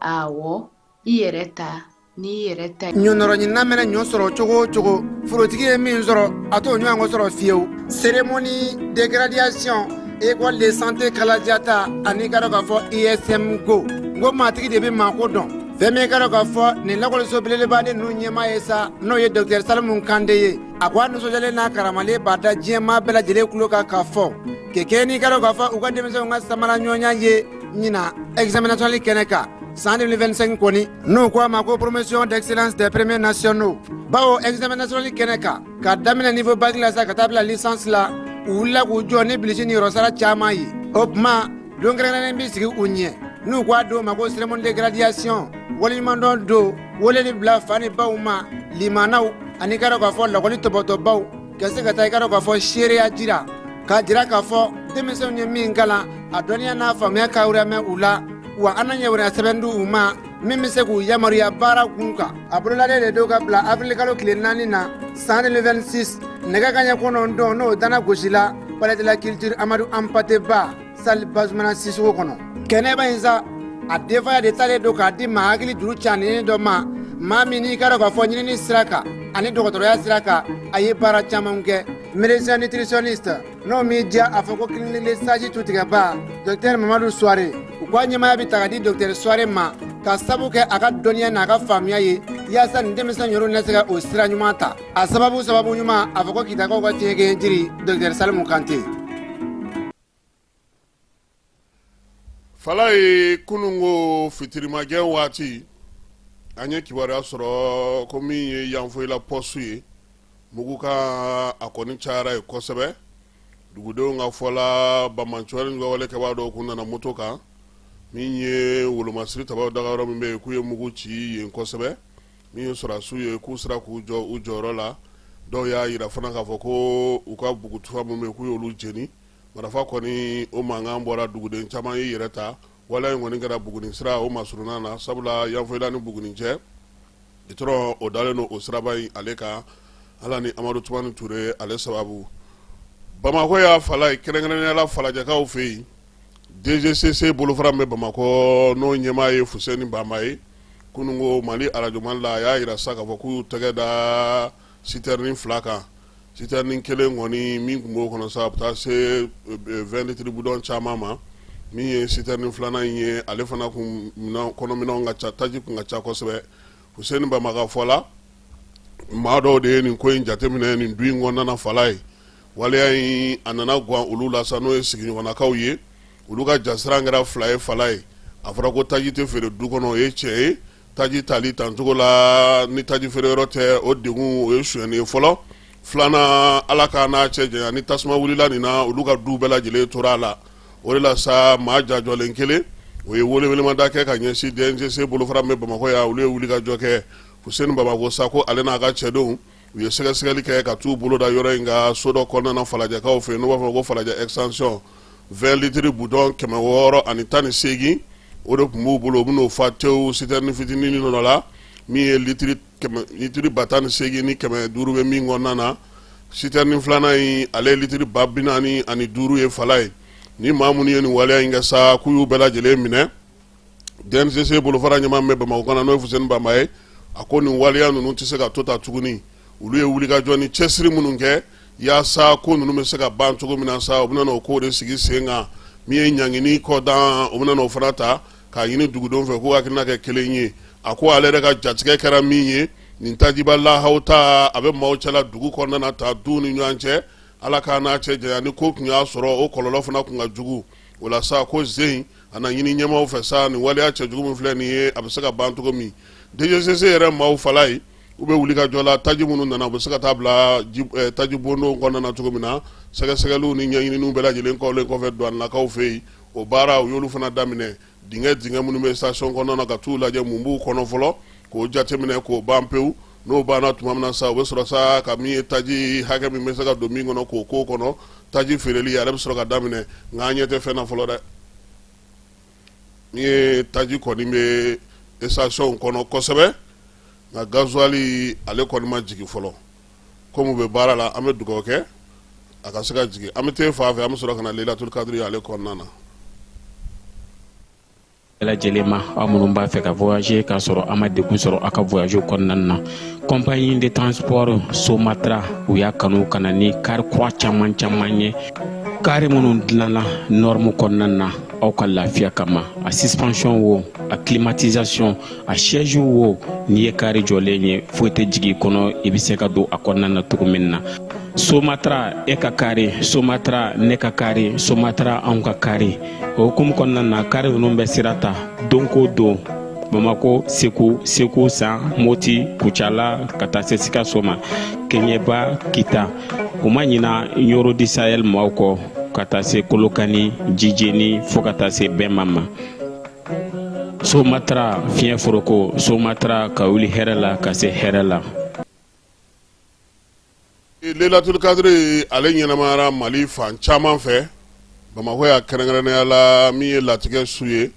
Awɔ, i yɛrɛ ta n'i yɛrɛ ta. Ɲɔnɔrɔ ɲinina mɛnɛ ɲɔ sɔrɔ cogo o cogo, forotigi ye min sɔrɔ, a t'o ɲɔgɔn sɔrɔ fiyewu. Cérémonie de graduation école de santé Kalajata ani ka dɔn k'a fɔ ISM go, n ko maatigi de bɛ maa ko dɔn. Fɛn min ka dɔn k'a fɔ nin lakɔliso belebeleba ninnu ɲɛmaa ye sa, n'o ye docteur Salimu Kande ye, a ko a nisɔndiyalen n'a karamalen b'a da diɲɛ maa bɛɛ lajɛlen tulo kan k'a fɔ kɛkɛ n'i ka dɔn k'a fɔ u ka denmisɛnw ka samara ɲɔgɔnya ye ɲina examen national kɛnɛ kan san 2025 kɔni, n'u ko a ma ko promotion d'excellence des premiers nationaux, bawo examen national kɛnɛ kan, ka daminɛ niveau bac la sa ka taa bila licence la, u wulila k'u jɔ ni bilisi ni yɔrɔsara caman ye. O tuma, don kɛrɛnkɛrɛnnen bɛ sigi u ɲɛ, n'u ko a don ma ko cérémonie de graduation, waleɲumandɔn don, weleli bila fa ni baw ma, limanaw ani ka dɔn k'a fɔ lakɔli tɔbɔtɔbaw, ka se ka taa i ka dɔn k'a fɔ seereya jira, k'a jira k'a fɔ denmisɛnw ye min kalan, a dɔnniya n'a faamuya ka mɛn u la. Wa an na yamaruya sɛbɛn di u ma min bɛ se k'u yamaruya baara kun kan. A bololalen de don ka bila avril kalo tile 4 na san 2026, nɛgɛ kanɲɛ 9, n'o dana gosila Palais de la Culture Amadu Anpate Ba, salle Bazumana Sisoko kɔnɔ. Kɛnɛba in sa, a denfaya de talen don k'a di maa hakili juru caninen dɔ ma, maa min n'i ka dɔn k'a fɔ ɲinini sira kan ani dɔgɔtɔrɔya sira kan, a ye baara caman kɛ, médecin nutritionniste, n'o m'i diya a fɔ ko clinique Le Sage tutigɛba, docteur Mamadu Suware. U ka ɲɛmaaya bɛ ta ka di docteur Suware ma ka sabu kɛ a ka dɔnniya n'a ka faamuya ye, yaasa nin denmisɛn yɛrɛw na se ka o sira ɲuman ta. A sababu sababu ɲuman, a fɔ ko Kitakaw ka tiɲɛkɛ jiri, docteur Salimu Kante. Falaye, kununko fitirimajɛ waati, an ye kibaruya sɔrɔ ko min ye Yanfoyila poste ye, mugukan a kɔni cayara ye kosɛbɛ. Dugudenw ka fɔ la, banbaanciwale kɛbaa dɔw kun nana moto kan, min ye wolomasiri tabaw dagayɔrɔ min bɛ yen, k'u ye mugu ci yen kosɛbɛ. Min ye sɔrɔdasiw ye, k'u sera k'u jɔ u jɔyɔrɔ la. Dɔw y'a yira fana k'a fɔ ko u ka bugutufa min bɛ yen, k'u y'olu jeni. Marifa kɔni, o mankan bɔra, duguden caman y'i yɛrɛ ta. Waleya in kɔni kɛra Buguni sira o masurunna na, sabula Yanfoyila ni Buguni cɛ, gitɔrɔn o dalen don o siraba in ale kan. Ala ni Amadu Tumani Ture ale sababu. Bamakɔ yan Falaye, kɛrɛnkɛrɛnnenya la Falajɛkaw fɛ yen, DGCC bolofara min bɛ Bamakɔ, n'o ɲɛmaa ye Fuseni Banba ye, kununko Mali arajo Mali la, a y'a yira sa k'a fɔ k'u y'u tɛgɛ da sitɛrinin 2 kan. Sitɛrinin kelen kɔni, min tun b'o kɔnɔ sa, a bɛ taa se 20 litres bidɔn caman ma. Min ye sitɛrinin filanan in ye, ale fana kun kɔnɔminɛnw ka ca, taji kun ka ca kosɛbɛ. Fuseni Banba ka fɔ la, maa dɔw de ye nin ko in jateminɛ nin du in kɔnɔna na Falaye. Waleya in a nana gan olu la sa, n'o ye sigiɲɔgɔnnakaw ye. Olu ka jasiran kɛra fila ye Falaye. A fɔra ko taji tɛ feere du kɔnɔ, o ye tiɲɛ ye. Taji tali tancogo la ni taji feere yɔrɔ tɛ, o degun o ye sonyɛni ye fɔlɔ. Filanan, Ala k'a n'a cɛ janya, ni tasuma wulila nin na, olu ka du bɛɛ lajɛlen tora a la. O de la sa, maa jajɔlen kelen o ye welewelemada kɛ ka ɲɛsin DNGC bolofara min bɛ Bamakɔ yan. Olu ye wulikajɔ kɛ. Fuseni Banba ko sa ko ale n'a ka cɛdenw, u ye sɛgɛsɛgɛli kɛ ka t'u bolo da yɔrɔ in ka so dɔ kɔnɔna na Falajɛkaw fɛ yen, n'u b'a fɔ ko Falajɛ extension. 20 litres bidɔn 618, o de tun b'u bolo. U bɛn'o fa tewu sitɛrinin fitinin dɔ la, min ye litiri 18,500 bɛ min kɔnɔna na. Sitɛrinin filanan in, ale ye litiri 45000 ye Falaye. Ni maa minnu ye nin waleya in kɛ sa, k'u y'u bɛɛ lajɛlen minɛ. DNCC bolofara ɲɛmaa min bɛ Bamakɔ kana, n'o ye Fuseni Banba ye, a ko nin waleya ninnu tɛ se ka to ta tuguni. Olu ye wulikajɔ ni cɛsiri minnu kɛ yaasa ko ninnu bɛ se ka ban cogo min na sa, u bɛna o ko de sigi sen kan. Min ye ɲangini kɔdan, u bɛna o fana ta k'a ɲini dugudenw fɛ k'u hakilina kɛ kelen ye. A ko ale yɛrɛ ka jatigɛ kɛra min ye, nin tajiba lahaw ta, a bɛ maaw cɛla dugu kɔnɔna na ta, duw ni ɲɔgɔn cɛ. Ala k'a n'a cɛ janya, ni ko tun y'a sɔrɔ, o kɔlɔlɔ fana tun ka jugu. O la sa, ko zen a na ɲini ɲɛmaaw fɛ sa, nin waleya cɛjugu min filɛ nin ye, a bɛ se ka ban cogo min. DGCC yɛrɛ maaw Falaye, u bɛ wuli ka jɔ la. Taji minnu nana, u bɛ se ka taa bila taji bondon kɔnɔna na cogo min na, sɛgɛsɛgɛliw ni ɲɛɲininiw bɛɛ lajɛlen kɔlen kɔfɛ douanelakaw fɛ yen, o baara u y'olu fana daminɛ. Dingɛ dingɛ minnu bɛ station kɔnɔna na, ka t'u lajɛ mun b'u kɔnɔ fɔlɔ, k'o jateminɛ k'o ban pewu. N'o banna tuma min na sa, u bɛ sɔrɔ sa ka min ye taji hakɛ min bɛ se ka don min kɔnɔ, k'o k'o kɔnɔ. Taji feereli yɛrɛ bɛ sɔrɔ ka daminɛ, nka an ɲɛ tɛ fɛn na fɔlɔ dɛ. Min ye taji kɔni bɛ station kɔnɔ kosɛbɛ, nka gasoil ale kɔni ma jigin fɔlɔ. Komi u bɛ baara la, an bɛ dugawu kɛ a ka se ka jigin. An bɛ taa fan fɛ, an bɛ sɔrɔ ka na Lelatul Kadiri ale kɔnɔna na. Bɛɛ lajɛlen ma, aw minnu b'a fɛ ka voyager k'a sɔrɔ a ma degun sɔrɔ aw ka voyage kɔnɔna na, compagnie de transport Somatra, u y'a kanu ka na ni kari kura caman caman ye, kari minnu dilanna norme kɔnɔna na aw ka lafiya kama. A suspension wo, a climatisation, a siège wo, n'i ye kari jɔlen ye, foyi tɛ jigin i kɔnɔ, i bɛ se ka don a kɔnɔna na cogo min na. Somatra, e ka kari Somatra, ne ka kari Somatra, anw ka kari. O hukumu kɔnɔna na, kari ninnu bɛ sira ta don ko don Bamako, Segu, Segu San, Moti, Kucala, ka taa se Sikaso ma, Keɲeba, Kita. U ma ɲina Ɲoro du Sahel maaw kɔ, ka taa se Kolokani, Jijeni, fo ka taa se Bɛma ma. Somatra fiɲɛ foroko, Somatra ka wuli hɛrɛ la ka se hɛrɛ la. Lelatul Kadiri ale ɲɛnamayara Mali fan caman fɛ, Bamakɔ yan kɛrɛnkɛrɛnnenya la. Min ye latigɛ su ye,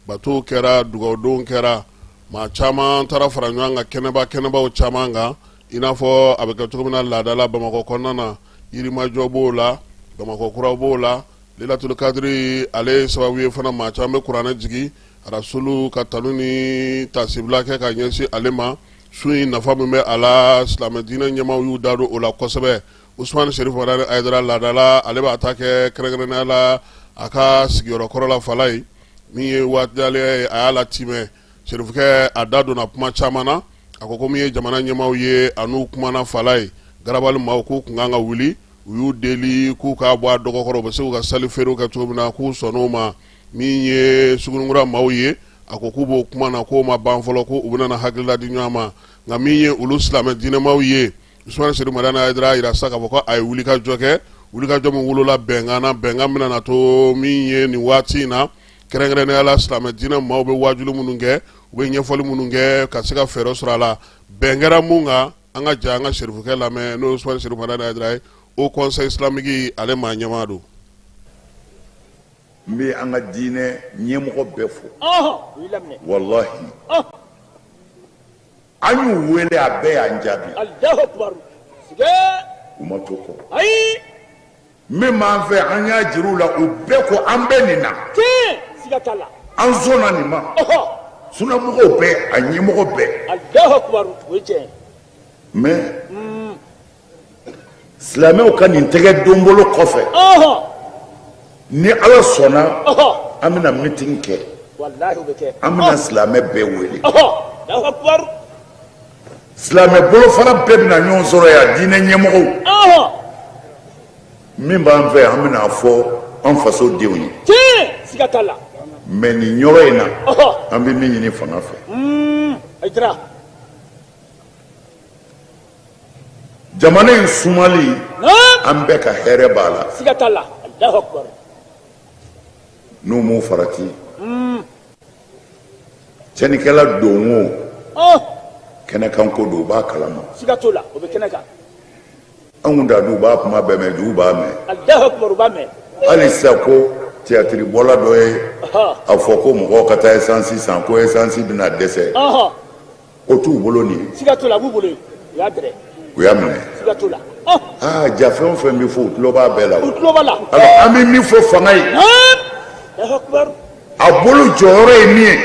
Batow kɛra, dugawudonw kɛra, maa caman taara fara ɲɔgɔn kan kɛnɛba kɛnɛbaw caman kan, i n'a fɔ a bɛ kɛ cogo min na laada la Bamakɔ kɔnɔna na. Yirimajɔ b'o la, Bamakɔ kura b'o la. Lelatul kadiri ale ye sababu ye fana, maa caman bɛ kuranɛ jigin, rasulu ka tanu ni tasibila kɛ ka ɲɛsin ale ma. Sun in nafa min bɛ a la, silamɛ diinɛ ɲɛmaaw y'u da don o la kosɛbɛ. Usumani Serifu Madani Hayidara laadala, ale b'a ta kɛ kɛrɛnkɛrɛnnenya la a ka sigiyɔrɔ kɔrɔ la Falayi, min ye waatijaleya ye, a y'a latimɛ. Serifukɛ a da donna kuma caman na. A ko ko min ye jamana ɲɛmaaw ye, a n'u kumana Falayi, garabali maaw k'u kun kan ka wuli, u y'u deli k'u k'a bɔ a dɔgɔkɔrɔ, u bɛ se k'u ka sali feerew kɛ cogo min na, k'u sɔnn'o ma. Min ye Suguninkura maaw ye, a ko k'u b'o kuma na, k'o ma ban fɔlɔ, ko u bɛna hakilila di ɲɔgɔn ma. Nka min ye olu silamɛ diinɛmaw ye, Usumani Serifu Madani Hayidara y'a jira sa k'a fɔ ko a ye wulikajɔ kɛ, wulikajɔ min wolola bɛnkan na, bɛnkan min nana to min ye nin waati in na, kɛrɛnkɛrɛnnenya la silamɛ diinɛ maaw bɛ waajuli minnu kɛ, u bɛ ɲɛfɔli minnu kɛ ka se ka fɛɛrɛ sɔrɔ a la. Bɛn kɛra mun kan, an ka jɛ an ka serifukɛ lamɛn, n'o ye Usumani Serifu Madani Hayidara ye, Haut Conseil islamique ale maa ɲɛmaa don. N bɛ an ka diinɛ ɲɛmɔgɔ bɛɛ fo, walahi an y'u wele, a bɛɛ y'an jaabi, u ma to kɔ. Min b'an fɛ, an y'a jira u la, u bɛɛ ko an bɛ nin na, an sɔnna nin ma. Sunamɔgɔw bɛɛ, a ɲɛmɔgɔ bɛɛ. Mais silamɛw ka nin tɛgɛ donbolo kɔfɛ, ni Ala sɔnna, an bɛna meeting kɛ, an bɛna silamɛ bɛɛ wele, silamɛ bolofara bɛɛ bɛna ɲɔgɔn sɔrɔ yan, diinɛ ɲɛmɔgɔw. Min b'an fɛ, an bɛna a fɔ an faso denw ye. Mais nin yɔrɔ in na, an bɛ min ɲini fanga fɛ, jamana in sumali, an bɛɛ ka hɛrɛ b'a la. Siga t'a la. Alahu akubar. N'u m'u farati, tiɲɛnikɛla don o, kɛnɛkanko don, u b'a kalama. Siga t'o la, o bɛ kɛnɛ kan. An kun t'a dɔn, u b'a kuma bɛɛ mɛn, jugu b'a mɛn. Alahu akubar, u b'a mɛn. Hali sisan ko tiyatiribɔla dɔ ye a fɔ ko mɔgɔw ka taa esansi san, ko esansi bɛna dɛsɛ. O t'u bolo nin ye. Siga t'o la, a b'u bolo yen. U y'a dɛrɛ. U y'a minɛ. Siga t'o la. Aa, ja fɛn o fɛn bɛ fɔ, u tulo b'a bɛɛ la. U tulo b'a la. Alors an bɛ min fɔ fanga ye, a bolo jɔyɔrɔ ye min ye,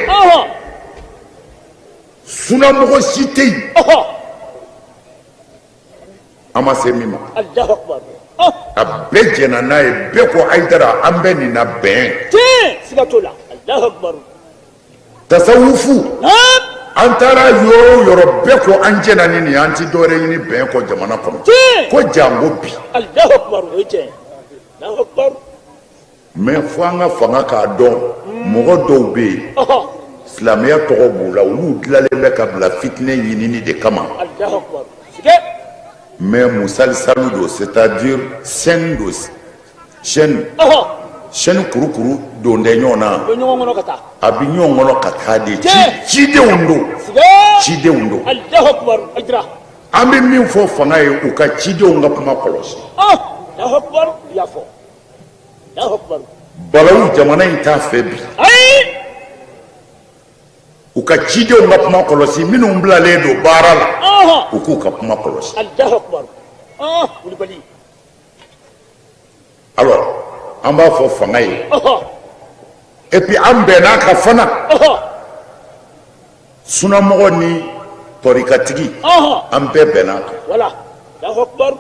sunamɔgɔ si tɛ yen an ma se min ma. A bɛɛ jɛnna n'a ye, bɛɛ ko Hayidara, an bɛ nin na bɛn. Siga t'o la. Alahu akubar. Tasawufu, an taara yɔrɔ o yɔrɔ, bɛɛ ko an jɛnna ni nin ye, an ti dɔwɛrɛ ɲini bɛn kɔ jamana kɔnɔ ko janko bi. Mais fo an ka fanga k'a dɔn, mɔgɔ dɔw bɛ yen, silamɛya tɔgɔ b'u la, olu dilalen bɛ ka bila fitinɛ ɲinini de kama. Mais musalisalu don, c'est-à-dire chaîne don, chaîne chaîne kurukuru don tɛ ɲɔgɔn na, a bɛ ɲɔgɔn kɔnɔ ka taa de. Cidenw don, cidenw don. An bɛ min fɔ fanga ye, u ka cidenw ka kuma kɔlɔsi. Balawu jamana in t'a fɛ bi. U ka cidenw ka kuma kɔlɔsi, minnu bilalen don baara la, u k'u ka kuma kɔlɔsi. Alors an b'a fɔ fanga ye, et puis an bɛnna a kan fana, sunamɔgɔ ni tɔrikatigi, an bɛɛ bɛnna a kan,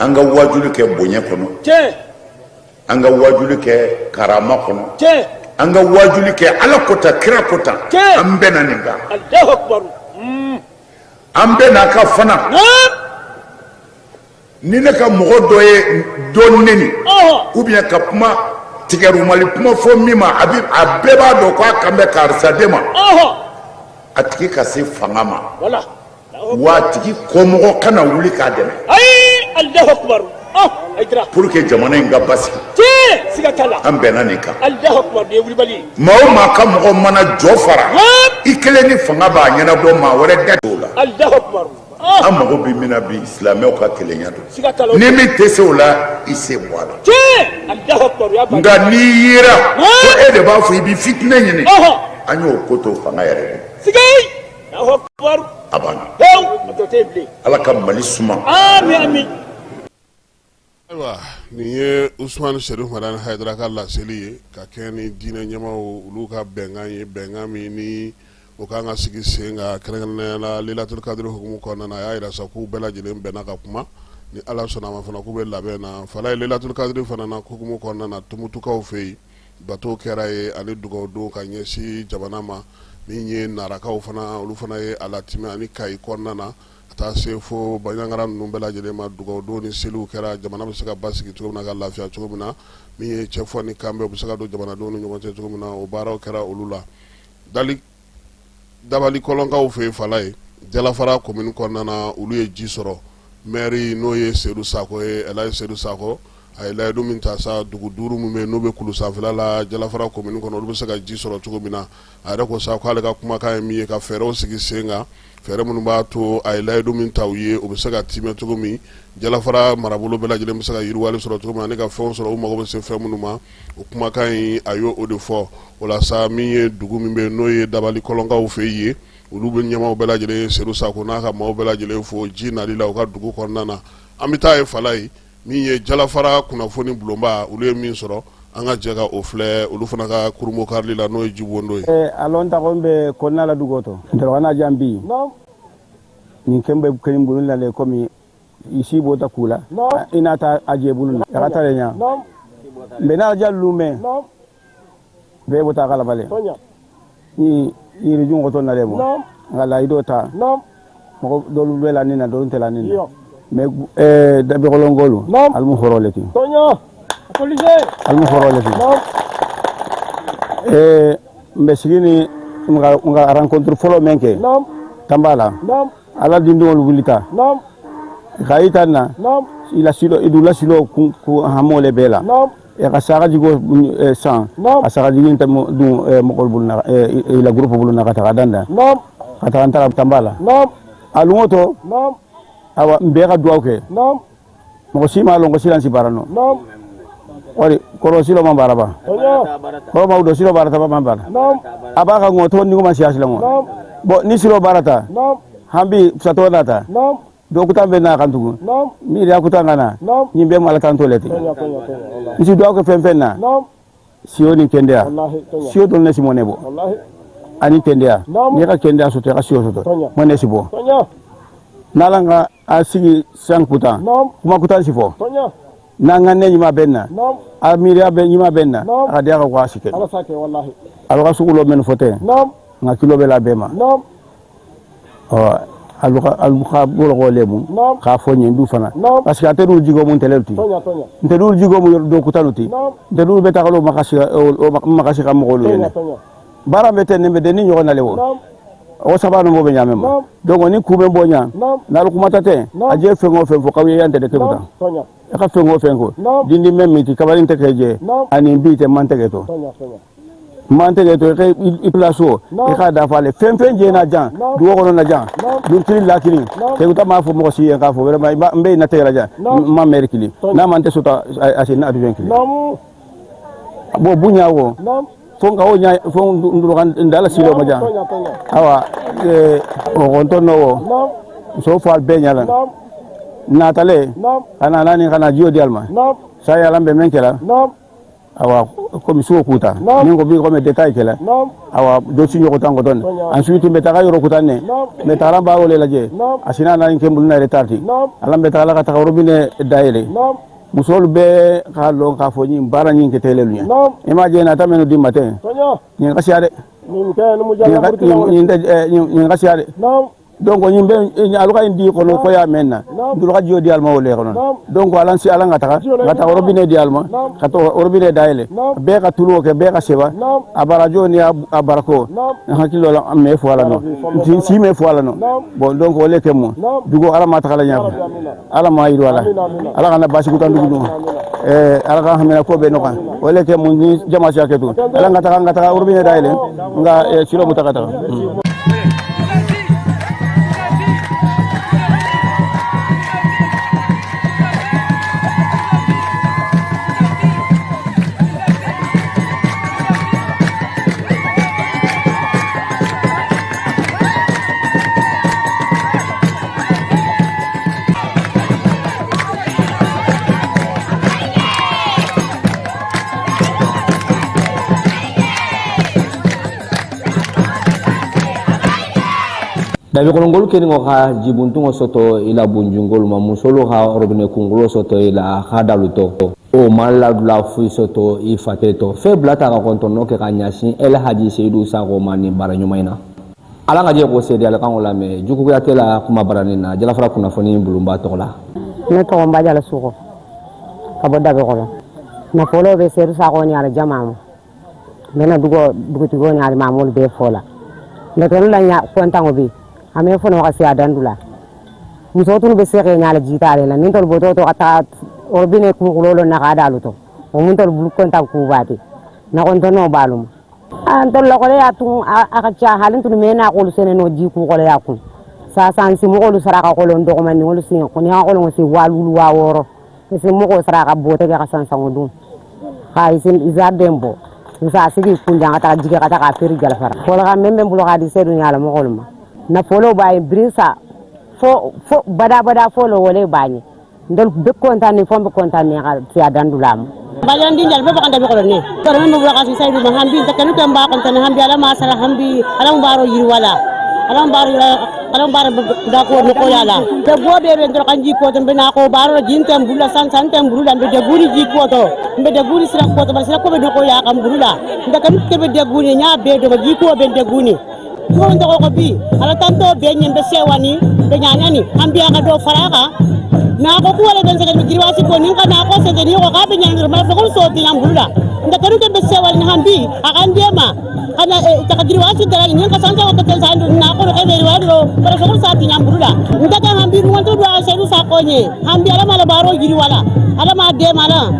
an ka wajuli kɛ bonya kɔnɔ, an ka wajuli kɛ karama kɔnɔ, an ka wajuli kɛ Ala ko tan, kira ko tan. An bɛnna nin kan. An bɛnna a kan fana, ni ne ka mɔgɔ dɔ ye dɔ neni ou bien ka kuma tigɛrumali kuma fɔ min ma, a bɛ a bɛɛ b'a dɔn ko a kan bɛ karisa de ma, a tigi ka se fanga ma, wa a tigi kɔmɔgɔ kana wuli k'a dɛmɛ pour que jamana in ka basigi. An bɛnna nin kan. Maa o maa ka mɔgɔ mana jɔ fara i kelen ni fanga b'a ɲɛnabɔ, maa wɛrɛ da t'o la. An mago bɛ min na bi, silamɛw ka kelenya don. Ni min tɛ se o la, i sen bɔ a la. Nka n'i yera ko e de b'a fɔ i bɛ fitinɛ ɲini, an y'o ko to fanga yɛrɛ bolo. A banna. Ala ka Mali suma. Ayiwa, nin ye Usumani Serif Madani Hayidara ka laseli ye ka kɛ ni diinɛ ɲɛmaaw olu ka bɛnkan ye, bɛnkan min ni o kan ka sigi sen kan kɛrɛnkɛrɛnnenya la Lelatul Kadiri hukumu kɔnɔna na. A y'a jira sa k'u bɛɛ lajɛlen bɛnna ka kuma, ni Ala sɔnna a ma fana k'u bɛ labɛn na. Falaye, Lelatul Kadiri fana na hukumu kɔnɔna na, Tumutukaw fɛ yen, bato kɛra yen ani dugawudon ka ɲɛsin jamana ma. Min ye Narakaw fana, olu fana ye a latimɛ ani Kayi kɔnɔna na, ka taa se fo Banjagara ninnu bɛɛ lajɛlen ma, dugawudon ni seliw kɛra, jamana bɛ se ka basigi cogo min na, ka lafiya cogo min na, min ye cɛfɔ ni kanbɛn, u bɛ se ka don jamanadenw ni ɲɔgɔn cɛ cogo min na, o baaraw kɛra olu la. Dali dabali kɔlɔnkaw fɛ yen, Falaye, Jalafara komini kɔnɔna na, olu ye ji sɔrɔ. Mɛri n'o ye Sedu Sakɔ ye, Elayi Sedu Sakɔ, a ye layidu min ta sa, dugu duuru min bɛ yen n'u bɛ kulu sanfɛla la Jalafara komini kɔnɔ, olu bɛ se ka ji sɔrɔ cogo min na. A yɛrɛ ko sa k'ale ka kumakan ye min ye, ka fɛɛrɛw sigi sen kan, fɛɛrɛ minnu b'a to a ye layidu min ta u ye, o bɛ se ka timɛ cogo min, Jalafara marabolo bɛɛ lajɛlen bɛ se ka yiriwali sɔrɔ cogo min ani ka fɛnw sɔrɔ u mago bɛ se fɛn minnu ma. O kumakan in, a y'o o de fɔ. O la sa, min ye dugu min bɛ yen n'o ye dabali kɔlɔnkaw fɛ yen, olu bɛ ɲɛmaaw bɛɛ lajɛlen, Sedu Sakɔ n'a ka maaw bɛɛ lajɛlen fo ji nali la u ka dugu kɔnɔna na. An bɛ taa yen, Falaye, min ye Jalafara kunnafoni bulonba, olu ye min sɔrɔ, an ka jɛ ka o filɛ olu fana ka kurunbonkarili la, n'o ye jibondo ye. A lɔn ta ko n bɛ kɔnɔna la dugu tɔ ntɔrɔ kana jan bi nin kɛn bɛ kɛn bolo la komi i si bɔta k'u la i n'a ta a jɛ bolo na a ka taa ɲa mɛ n'a ja lumɛ bɛɛ bɔta kala bale ni yiri jun kɔtɔ nale mo nka layido ta mɔgɔ dɔlu bɛ la nin na, dɔlu tɛ la nin na, mais dabikɔlɔnkolu alimu hɔrɔn le ti, alimu hɔrɔn le ti. N bɛ sigi ni n ka rencontre fɔlɔ min kɛ Tanba la, ala dindiŋolu wulita ka yita na ila silo idula silo ku hamo le bela e ka saga jigo san a saga jigi ta dun mɔgɔl bulu na ila groupe bulu na ka taga danda ka taga n taga Tanba la a luŋo to. Awa, n bɛɛ ka duwawu kɛ, mɔgɔ si m'a lɔn ko silan si baara nɔ wari kɔrɔ silo man baara ba kɔrɔ ma do silo baara ta ba man baara a b'a ka ŋɔ to ni ma siya silan ŋɔ. Bon, ni silo baara ta han bi sato nata do kutan bɛ na kan tugun miiriya kutan ka na nin bɛɛ mu ala tan to le ten. N si duwawu kɛ fɛn fɛn na, siyo ni kendeya, siyo dɔrɔn ne si mɔnɛ bɔ ani kendeya. N'i ka kendeya sɔtɔ, i ka siyo sɔtɔ, mɔnɛ si bɔ n'ala ka a sigi san kutan kuma kutan si fɔ n'an ka ne ɲuman bɛ na, a miiriya bɛ ɲuman bɛ na, a ka diya ka ko a si kɛ ala ka sugu lɔ mɛnu fɔ tɛ nka kilo bɛ la bɛɛ ma. Ɔ, alu ka alu ka boloko le mu k'a fɔ ɲɛ du fana, parce que a tɛ dul jigo mun tɛlɛ ti n tɛ dul jigo mu do kutanu ti n tɛ dul bɛ tagalo makasi makasi ka mɔgɔlu ye baara bɛ tɛ nin bɛ den ni ɲɔgɔn nale wo o saba no bɛ ɲaamɛ ma. Donc ni ku bɛ bɔ ɲa n'alu kumata tɛ a je fɛn o fɛn fɔ k'aw ye yan tɛ de kɛ kutan i ka fɛn o fɛn ko dindi mɛn min ti kabali tɛ kɛ jɛ ani bi tɛ man tɛgɛ to man tɛgɛ to i ka i place o i k'a dafa ale fɛn fɛn jɛ na jan dugu kɔnɔ na jan dun kili la kili kɛ m'a fɔ mɔgɔ si ye k'a fɔ vraiment n bɛ na tɛgɛ la jan n ma maire kili n'a man tɛ sota a se na adjoint kili. Bon, bunya wo fo nka o ɲa fo n dala silo ma jan. Awa, o kɔntɔn no wo muso fo al bɛɛ ɲala natale kana nani kana jiyo di alma sa yalan bɛ men kɛla. Awa, komi suwo kuta ni ko bi komi détail kɛla. Awa, dosi ɲɔgɔn tan kɔtɔn ensuite n bɛ taga yɔrɔ kutan ne n bɛ taga b'a wele lajɛ a sina na kɛ bulu na retard ala n bɛ taga la ka taga robinet dayɛlɛ. Musolu bɛɛ k'a lɔn k'a fɔ ɲin baara ɲin kɛ tɛlɛ lu ɲɛ i ma jɛ nata mɛnu di matin ɲin ka siya dɛ, ɲin ka siya dɛ. Donc ɲin bɛ alu ka ɲin di kɔnɔ ko y'a mɛn na ndulu ka jiyo di alima o le kɔnɔ. Donc alan si alan ka taga robinet di alima ka to robinet dayɛlɛ, bɛɛ ka tuluwo kɛ, bɛɛ ka seba a barajo ni a barako n hakili la mɛ fo ala nɔ si mɛ fo ala nɔ. Bon, donc o le kɛ mu dugu ala ma tagala ɲɛfɛ, ala ma yiru ala ala kana basi kutan dugu dun ala ka hamina ko bɛ nɔgɔya. O le kɛ mu ni jama siya kɛ tun ala ka taga robinet dayɛlɛ nka silo mu taga taga. Dabikɔlɔngolu keningo ka jibuntungo soto ila bunjungolu ma musolu ka robinet kungulo soto ila ka dalu to o ma ladula foyi soto i fate to fɛn bila ta ka kɔntɔnɔ kɛ ka ɲasin El Hadji Seydou Sakho ma nin baara ɲuman in na. Ala ka jɛ ko sedi ala kan o lamɛn juguya tɛ la kuma baranin na Jalafara kunnafoni bulonba tɔgɔ la. Ne tɔgɔ Mbajala Sogo ka bɔ Dabikɔlɔ. Nafolo bɛ Seydou Sakho ni ala jama ma. N bɛna dugutigiw ni alimamiw bɛɛ fɔ la. Latɔli la ɲa kɔntango bɛ an bɛ fɔlɔ ka se a dandu la. Muso tunu bɛ se ka ɲa la ji t'ale la ni tɔli bɔtɔ to ka taa robinet kunkulo lɔ na k'a dalu to o mun tɔli bulu kɔntan kubaate na kɔntɔnɔ b'alu ma. An tɔli la kɔlɛ y'a tun a ka ca hali tunu mɛ n'a k'olu sɛnɛ n'o ji ku kɔlɛ y'a kun sasan si mɔgɔlu saraka kɔlɔn dɔgɔmani olu si ko ni an kɔlɔn si 6000 6000 si mɔgɔ saraka bɔ tɛ ka san sango dun ka isi jardin bɔ nsa sigi kunjan ka taga jigin ka taga feere Jalafara fɔlɔ ka mɛn bɛ n bolo k'a di Seydou ɲala mɔgɔlu ma nafolo b'a ye birinsa fo fo badabada fɔlɔ wale b'a ɲɛ ndol bɛ kontaan ni fo bɛ kontaan ni ka siya dandula ma. Bayan din jalbe bakan dabi kolone kono men bula kasi Seydou ma hambi ta kanu tamba kon tan hambi ala ma sala hambi ala mbaro yiri wala ala mbaro ala mbaro da ko no ko yala te gobe be ndor kanji ko tan bena ko baro jintam bula san san tam bula be de guri ji ko to be de guri sira ko to ba sira ko be do ko ya kam bula nda kanu ke be de guri nya be do ba ji ko be de guri ko ndo ko bi ala tanto be nyembe sewani be nyanyani hambi aka do faraka na ko kuwale ben sege jirwasi ko nin ka na ko sege ni ko ka be nyandir ma ko so ti ambula nda kanu ke be sewal ni hambi aka ndema kana ta jirwasi dara ni ka sanja ko ten sandu na ko ke be wado ko so sa ti ambula nda ka hambi nu wanto do Seydou Sakho nye hambi ala mala baro jirwala ala ma de mala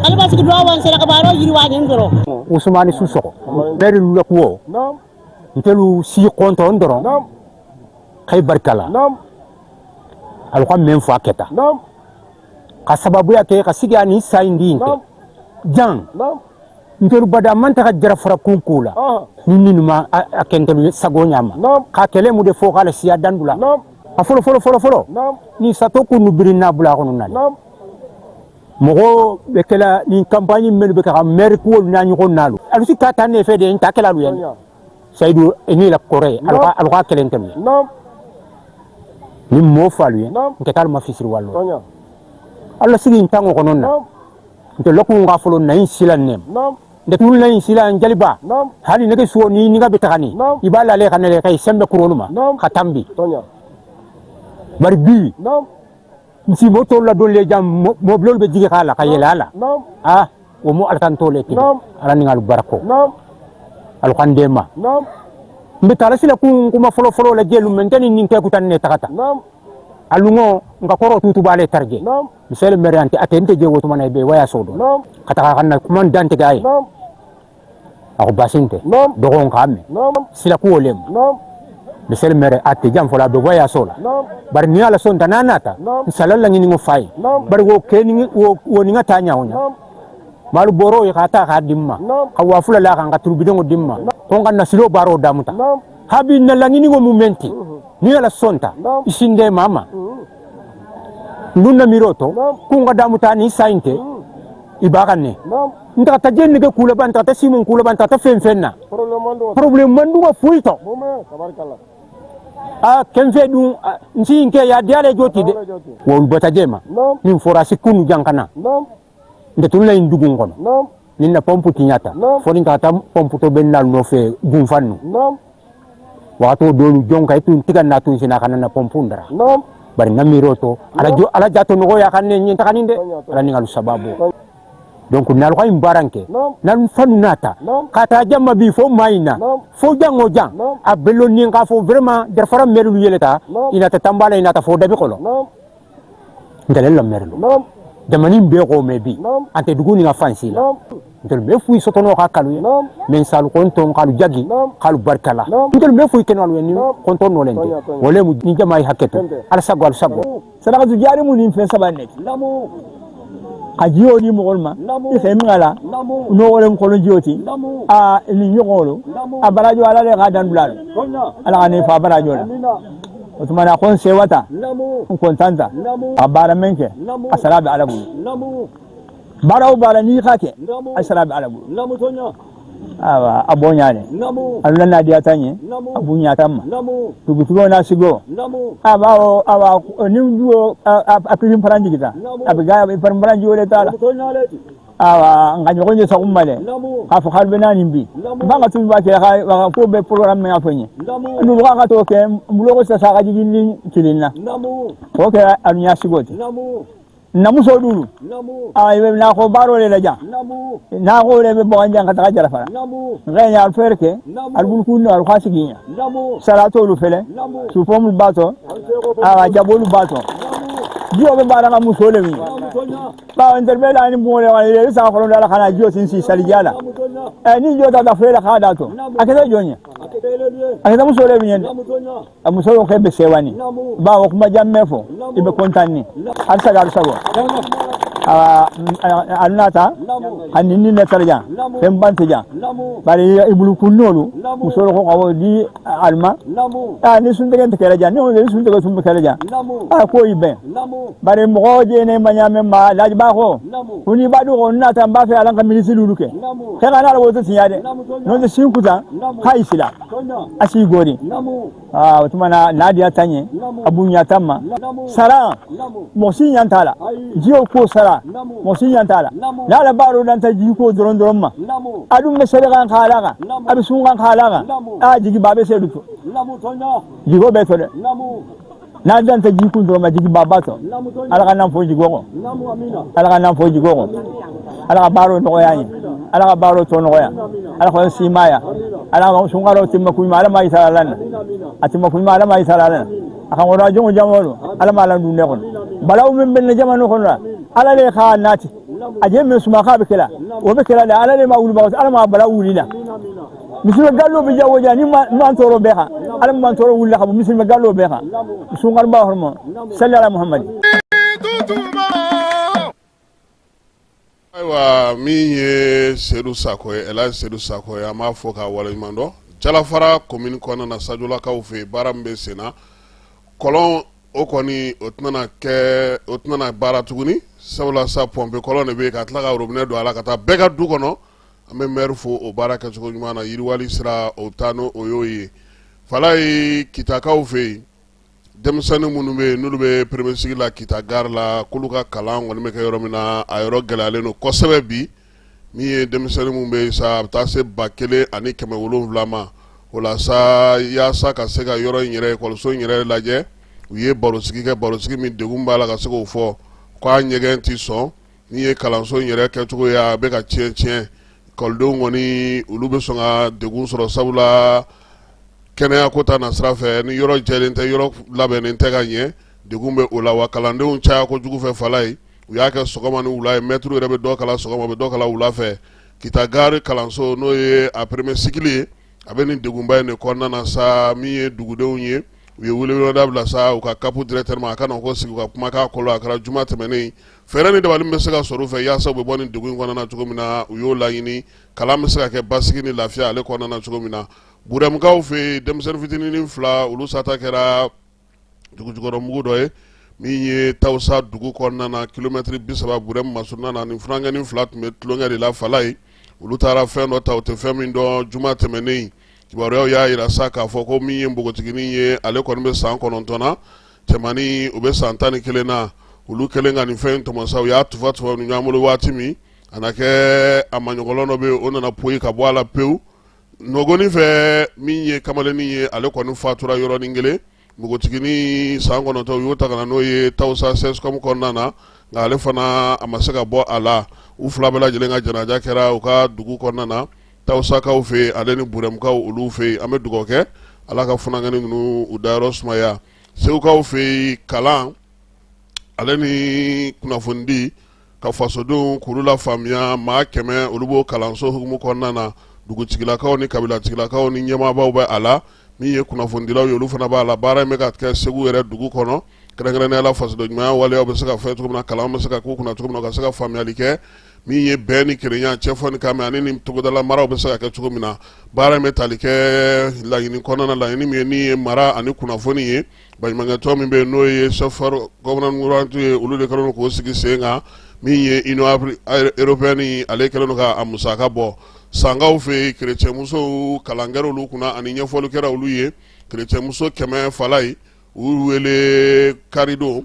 ala ba sigi do wan sera ka baro jirwa ni ndoro Ousmane Sissoko beri lu ko ntelu si konton ndoro kay barkala alko men fo aketa ka sababu ya ke ka sigi ani sayindi nke jan ntelu bada man ta ka Jalafara kunkula ni ninuma a kentelu sago nyama ka kele mu de fo kala siya dandula a folo folo folo folo ni sato kunu birina bula kono nali mogo be kela ni campagne men be ka maire ko na ñu ko nalu alu si kata ne fe de ta kela lu yen Seydou ni la Corée alko kelen tem ni mo falu yen nke tal ma fisir wallo alla sigi ntango kono na nte loku nga folo na insila nem nde tun na insila njaliba hali neke suwo ni ni nga betakani ibala le kanele kay sembe kuroluma katambi bari bi nsi moto la dolle jam moblol be jigi kala kayela ala ah o mo altan tole ti ala ni ngalu barako alu kandema mbe tala sila ku kuma folo folo la jelu menteni nin ke kutan ne takata alungo nga koro tutu bale tarje misel merante atente je woto manay be waya sodo kata kanna kuma dante gay ako basinte dogon kamme sila ku olem misel mere ate jam fola be waya sola bari ni ala son tananata salalla ngini ngo fay bari wo keni wo ni ngata nyawonya malu boro kata ka dimma ka wafula la kan ka turbidongo dimma ko nganna silo baro damuta habi na langini ngo mumenti ni ala sonta isinde mama nunna miroto kunga damuta ni sainte ibakane ndata jenne ke kula ban tata simon kula ban tata fen fenna problème mandu fuito a kenfe dum nsinke ya diale joti de wol bota jema min forasi kunu jankana nde tun lay ndugu ngono ni na pompe tiñata fo ni kata pompe to ben nal no fe gum fannu wato dolu jonka tun tiga na tun sina kana na pompe ndara bari na miroto ala jo ala jato no ya kan ne nyinta kaninde ala ni ngalu sababu donc nal ko imbaranke nal fanu nata kata jamma bi fo mayna fo jango jang a bello ni nga fo vraiment der fara merlu yeleta ina ta tambala ina ta fo dabi kolo ngalel la merlu jamani be ko me bi ante duguni nga fansi la ntel me fuy sotono ka kalu men salu konton kalu jagi kalu barkala ntel me fuy kenal weni konton no lente wole mu ni jamay haketo ala sago ala sago sadaka zu jari mu ni fen sabane ka jiyo ni mogol ma i fe ngala no wole ko jiyoti a ni nyogolo a barajo ala le ga dan dulalo ala ne fa barajo la otumana kon sewata kontanta a bara menke a sarabe ala bulu bara o bara ni kake a sarabe ala bulu Awa a bonya le alu la nadiyata ɲɛ a bunyata ma dugutigiw n'a sigo a b'a awa ni duo a pirin paran jigita a bɛ ga paran paran jiwo le t'a la awa nka ɲɔgɔn ye sago ma dɛ k'a fɔ k'alu bɛ n'a nin bi n b'an ka tun b'a kɛ ka ko bɛɛ programme min y'a fɔ n ye n'u b'a ka t'o kɛ n bolo ko sisan a ka jigin ni kelen na o kɛra alu ɲɛ sigo ten. Namuso dulu a bɛ nakɔ baaro le la jan nakɔ le bɛ bɔ jan ka taga Jalafara nka ɲa alu fɛɛrɛ kɛ alu bulukun alu ka sigi ɲa salatolu fɛlɛ supɔmu b'a tɔ a jabolu b'a tɔ jiyo bɛ baara ka muso le min bawo n bɛ la ni bon le sa kɔnɔ da la ka na jiyo sin salija la ni jiyo ta da fɛ la k'a da tɔ a kɛra jɔn ye a kɛra muso le min ye a muso y'o kɛ bɛ sewani bawo kuma jan mɛn fɔ i bɛ kɔntan ni alisa alisa a nata ani ni ne tara jan fɛn ban tɛ jan bari i bulu kun n'olu muso ko ka di alima a ni suntigɛ tɛ kɛra jan ni ni suntigɛ tun bɛ kɛra jan a ko i bɛn bari mɔgɔ je ne ma ɲaamɛ ma lajiba ko ko n'i b'a dɔn ko n nata n b'a fɛ ala ka minisiri olu kɛ kɛ ka n'a la o tɛ tiɲɛ dɛ n'o tɛ sin kuta k'a y'i sila a s'i gori o tuma na n'a diya ta ɲɛ a bonya ta ma sara mɔgɔ si ɲɛ t'a la jiyo ko sara mɔgɔ si ɲɛ t'a la n'a la baaro dan tɛ ji ko dɔrɔn dɔrɔn ma a dun bɛ seli kan k'a la kan a bɛ sun kan k'a la kan a jigiba bɛ se du to jigo bɛ to dɛ n'a dan tɛ ji kun dɔrɔn ma jigiba b'a tɔ ala ka n'an fɔ jigo kɔ ala ka n'an fɔ jigo kɔ ala ka baaro nɔgɔya an ye ala ka baaro tɔ nɔgɔya ala ka simaya ala ka sunkaro timma kuɲuma ala ma yisara ala na a timma kuɲuma ala ma yisara ala na a ka ŋɔrɔ jɔngo jamolu ala ma ala dun ne kɔnɔ balawu min bɛ ne jamana kɔnɔ la ala le k'a nati a je min suma k'a bɛ kɛla o bɛ kɛla dɛ ala le ma wuli ala ma balawu wuli la misilime gallo bɛ jago ja ni man tɔɔrɔ bɛɛ kan ala man tɔɔrɔ wuli ka bɔ misilime gallo bɛɛ kan sunkariba hɔrɔma sali ala muhamadi. Ayiwa min ye Sedu Sakɔ ye Elhaji Sedu Sakɔ ye an b'a fɔ k'a waleɲuman dɔn Jalafara commune kɔnɔna na Sajolakaw fɛ yen baara min bɛ sen na kɔlɔn o kɔni o tɛna kɛ o tɛna baara tuguni sabula sa pɔnpe kɔlɔn de bɛ yen ka tila ka robinet don a la ka taa bɛɛ ka du kɔnɔ an bɛ maire fo o baara kɛcogo ɲuman na yiriwali sira o taa n'o o y'o ye Falaye Kitakaw fɛ yen denmisɛnnin minnu bɛ yen n'olu bɛ premier cycle la Kita gare la k'olu ka kalan kɔni bɛ kɛ yɔrɔ min na a yɔrɔ gɛlɛyalen don kosɛbɛ bi min ye denmisɛnnin minnu bɛ yen sa a bɛ taa se 1700 ma o la sa yaasa ka se ka yɔrɔ in yɛrɛ ekɔliso in yɛrɛ lajɛ u ye barosigi kɛ barosigi min degun b'a la ka se k'o fɔ k'a ɲɛgɛn tɛ sɔn min ye kalanso in yɛrɛ kɛcogo ye a bɛ ka tiɲɛ tiɲɛ ekɔlidenw kɔni olu bɛ sɔn ka degun sɔrɔ sabula kɛnɛya ko ta na sira fɛ ni yɔrɔ jɛlen tɛ yɔrɔ labɛnnen tɛ ka ɲɛ degun bɛ o la wa kalandenw caya kojugu fɛ Falaye u y'a kɛ sɔgɔma ni wula ye mɛtiriw yɛrɛ bɛ dɔ kalan sɔgɔma u bɛ dɔ kalan wula fɛ Kita gare kalanso n'o ye a premier cycle ye a bɛ nin degunba in de kɔnɔna na sa min ye dugudenw ye u ye weleweleda bila sa u ka CAP directeur ma a ka na ko sigi u ka kuma k'a kɔlɔ a kɛra juma tɛmɛnen fɛɛrɛ ni dabali bɛ se ka sɔrɔ u fɛ yaasa u bɛ bɔ nin degun in kɔnɔna na cogo min na u y'o laɲini kalan bɛ se ka kɛ basigi ni lafiya ale kɔnɔna na cogo min na Burɛmukaw fɛ yen denmisɛnnin fitinin fila olu sata kɛra dugujukɔrɔmugu dɔ ye min ye Tawusa dugu kɔnɔna na kilomɛtiri 30 Burɛmu masurunna na ni funankɛnin fila tun bɛ tulonkɛ de la Falaye olu taara fɛn dɔ ta u tɛ fɛn min dɔn juma tɛmɛnen kibaruyaw y'a jira sa k'a fɔ ko min ye npogotiginin ye ale kɔni bɛ san 9 na cɛmannin o bɛ san 11 na olu kɛlen ka nin fɛn in tɔmɔ sa u y'a tufa tufa ni ɲɔgɔn bolo waati min a na kɛ a maɲɔgɔlɔn dɔ bɛ yen o nana poyi ka bɔ a la pewu nɔgɔnin fɛ min ye kamalennin ye ale kɔni fatura yɔrɔnin kelen npogotiginin san 9 u y'o ta ka na n'o ye Tawusa CSCOM kɔnɔna na nka ale fana a ma se ka bɔ a la u fila bɛɛ lajɛlen ka janaja kɛra u ka dugu kɔnɔna na Tawusakaw fɛ yen ale ni Burɛmukaw olu fɛ yen an bɛ dugawu kɛ Ala ka funankɛnin ninnu u dayɔrɔ sumaya Segukaw fɛ yen kalan ale ni kunnafonidi ka fasodenw k'olu lafaamuya maa 100 olu b'o kalanso hukumu kɔnɔna na dugutigilakaw ni kabilatigilakaw ni ɲɛmaabaw bɛ a la min ye kunnafonidilaw ye olu fana b'a la baara in bɛ ka kɛ Segu yɛrɛ dugu kɔnɔ kɛrɛnkɛrɛnnenya la fasoden ɲumanya waleyaw bɛ se ka fɛ cogo min na kalan bɛ se ka k'u kunna cogo min na ka se ka faamuyali kɛ min ye bɛn ni kelenya cɛfɔ ni kanbɛn ani ni togodala maraw bɛ se ka kɛ cogo min na baara in bɛ tali kɛ laɲini kɔnɔna na laɲini min ye ni ye mara ani kunnafoni ye baɲumankɛtɔn min bɛ yen n'o ye Search for Common Ground ye olu de kɛlen don k'o sigi sen kan min ye Union européenne ale kɛlen don k'a musaka bɔ. Sankaw fɛ yen, kerecɛnmusow kalan kɛra olu kunna ani ɲɛfɔli kɛra olu ye. Kerecɛnmuso 100 Falayi, u y'u wele karidon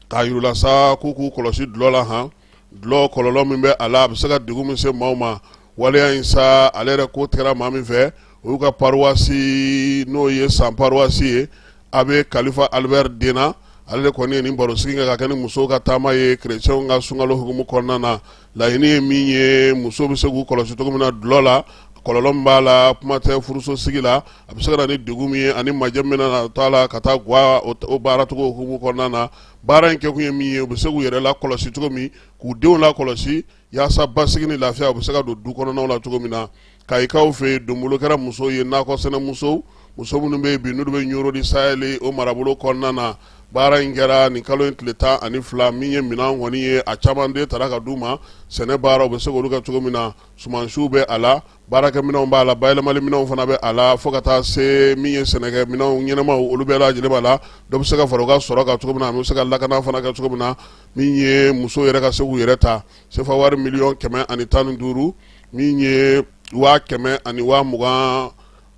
k'a yir'u la sa k'u k'u kɔlɔsi dulɔ la han, dulɔ kɔlɔlɔ min bɛ a la, a bɛ se ka degun min se maaw ma. Waleya in sa, ale yɛrɛ ko kɛra maa min fɛ, o y'u ka paroisse n'o ye San paroisse ye, abbé Kalifa Albert Dena. Ale de kɔni ye nin barosigi kɛ ka kɛ ni musow ka taama ye kerecɛnw ka sunkalo hukumu kɔnɔna na. Laɲini ye min ye, musow bɛ se k'u kɔlɔsi cogo min na dulɔ la, kɔlɔlɔ min b'a la, kuma tɛ furuso sigi la, a bɛ se ka na ni degun min ye ani majɛ min bɛna na to a la ka taa gwa o baaracogo hukumu kɔnɔna na. Baara in kɛkun ye min ye, u bɛ se k'u yɛrɛ lakɔlɔsi cogo min, k'u denw lakɔlɔsi, yaasa basigi ni lafiya u bɛ se ka don du kɔnɔnaw la cogo min na. Kayikaw fɛ yen, donbolo kɛra musow ye, nakɔ sɛnɛ musow, muso minnu bɛ yen bi n'olu bɛ Ɲoro du Sahel o marabolo kɔnɔna na. Baara in kɛra nin kalo in tile 12, min ye minɛn kɔni ye, a caman de tara ka d'u ma. Sɛnɛ baara u bɛ se k'olu kɛ cogo min na, sumansiw bɛ a la, baarakɛminɛnw b'a la, bayɛlɛmali minɛnw fana bɛ a la, fo ka taa se min ye sɛnɛkɛ minɛnw ɲɛnamaw, olu bɛɛ lajɛlen b'a la. Dɔ bɛ se ka fara u ka sɔrɔ kan cogo min na, a bɛ se ka lakana fana kɛ cogo min na, min ye musow yɛrɛ ka se k'u yɛrɛ ta. Sefa wari miliyɔn 115, min ye 100 000 ani 20 000,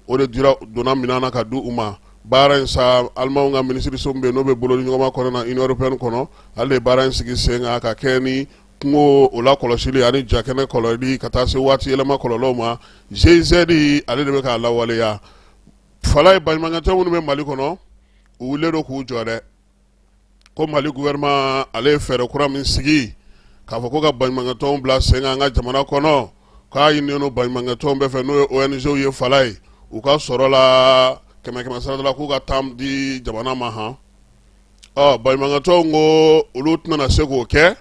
o de dira donna minɛn na ka di u ma. Baara in sa, alimanw ka minisiriso min bɛ yen n'o bɛ bolo ɲɔgɔnma kɔnɔna na, Union européenne kɔnɔ, ale de ye baara in sigi sen kan ka kɛ ni kungo o la kɔlɔsili ani jakɛnɛ kɔlɔli ka taa se waati yɛlɛma kɔlɔlɔw ma. GIZ ale de bɛ k'a lawaleya. Falaye, baɲumankɛtɔn minnu bɛ Mali kɔnɔ, u wulilen don k'u jɔ dɛ, ko Mali gouvernement ale ye fɛɛrɛ kura min sigi k'a fɔ ko ka baɲumankɛtɔnw bila sen kan an ka jamana kɔnɔ, k'a ɲininen don baɲumankɛtɔnw bɛɛ fɛ, n'o ye ONG ye Falaye, u ka sɔrɔ la kɛmɛ kɛmɛ sarada la k'u ka tan di jamana ma han. Ɔ baɲumankɛtɔnw ko olu tɛna se k'o kɛ,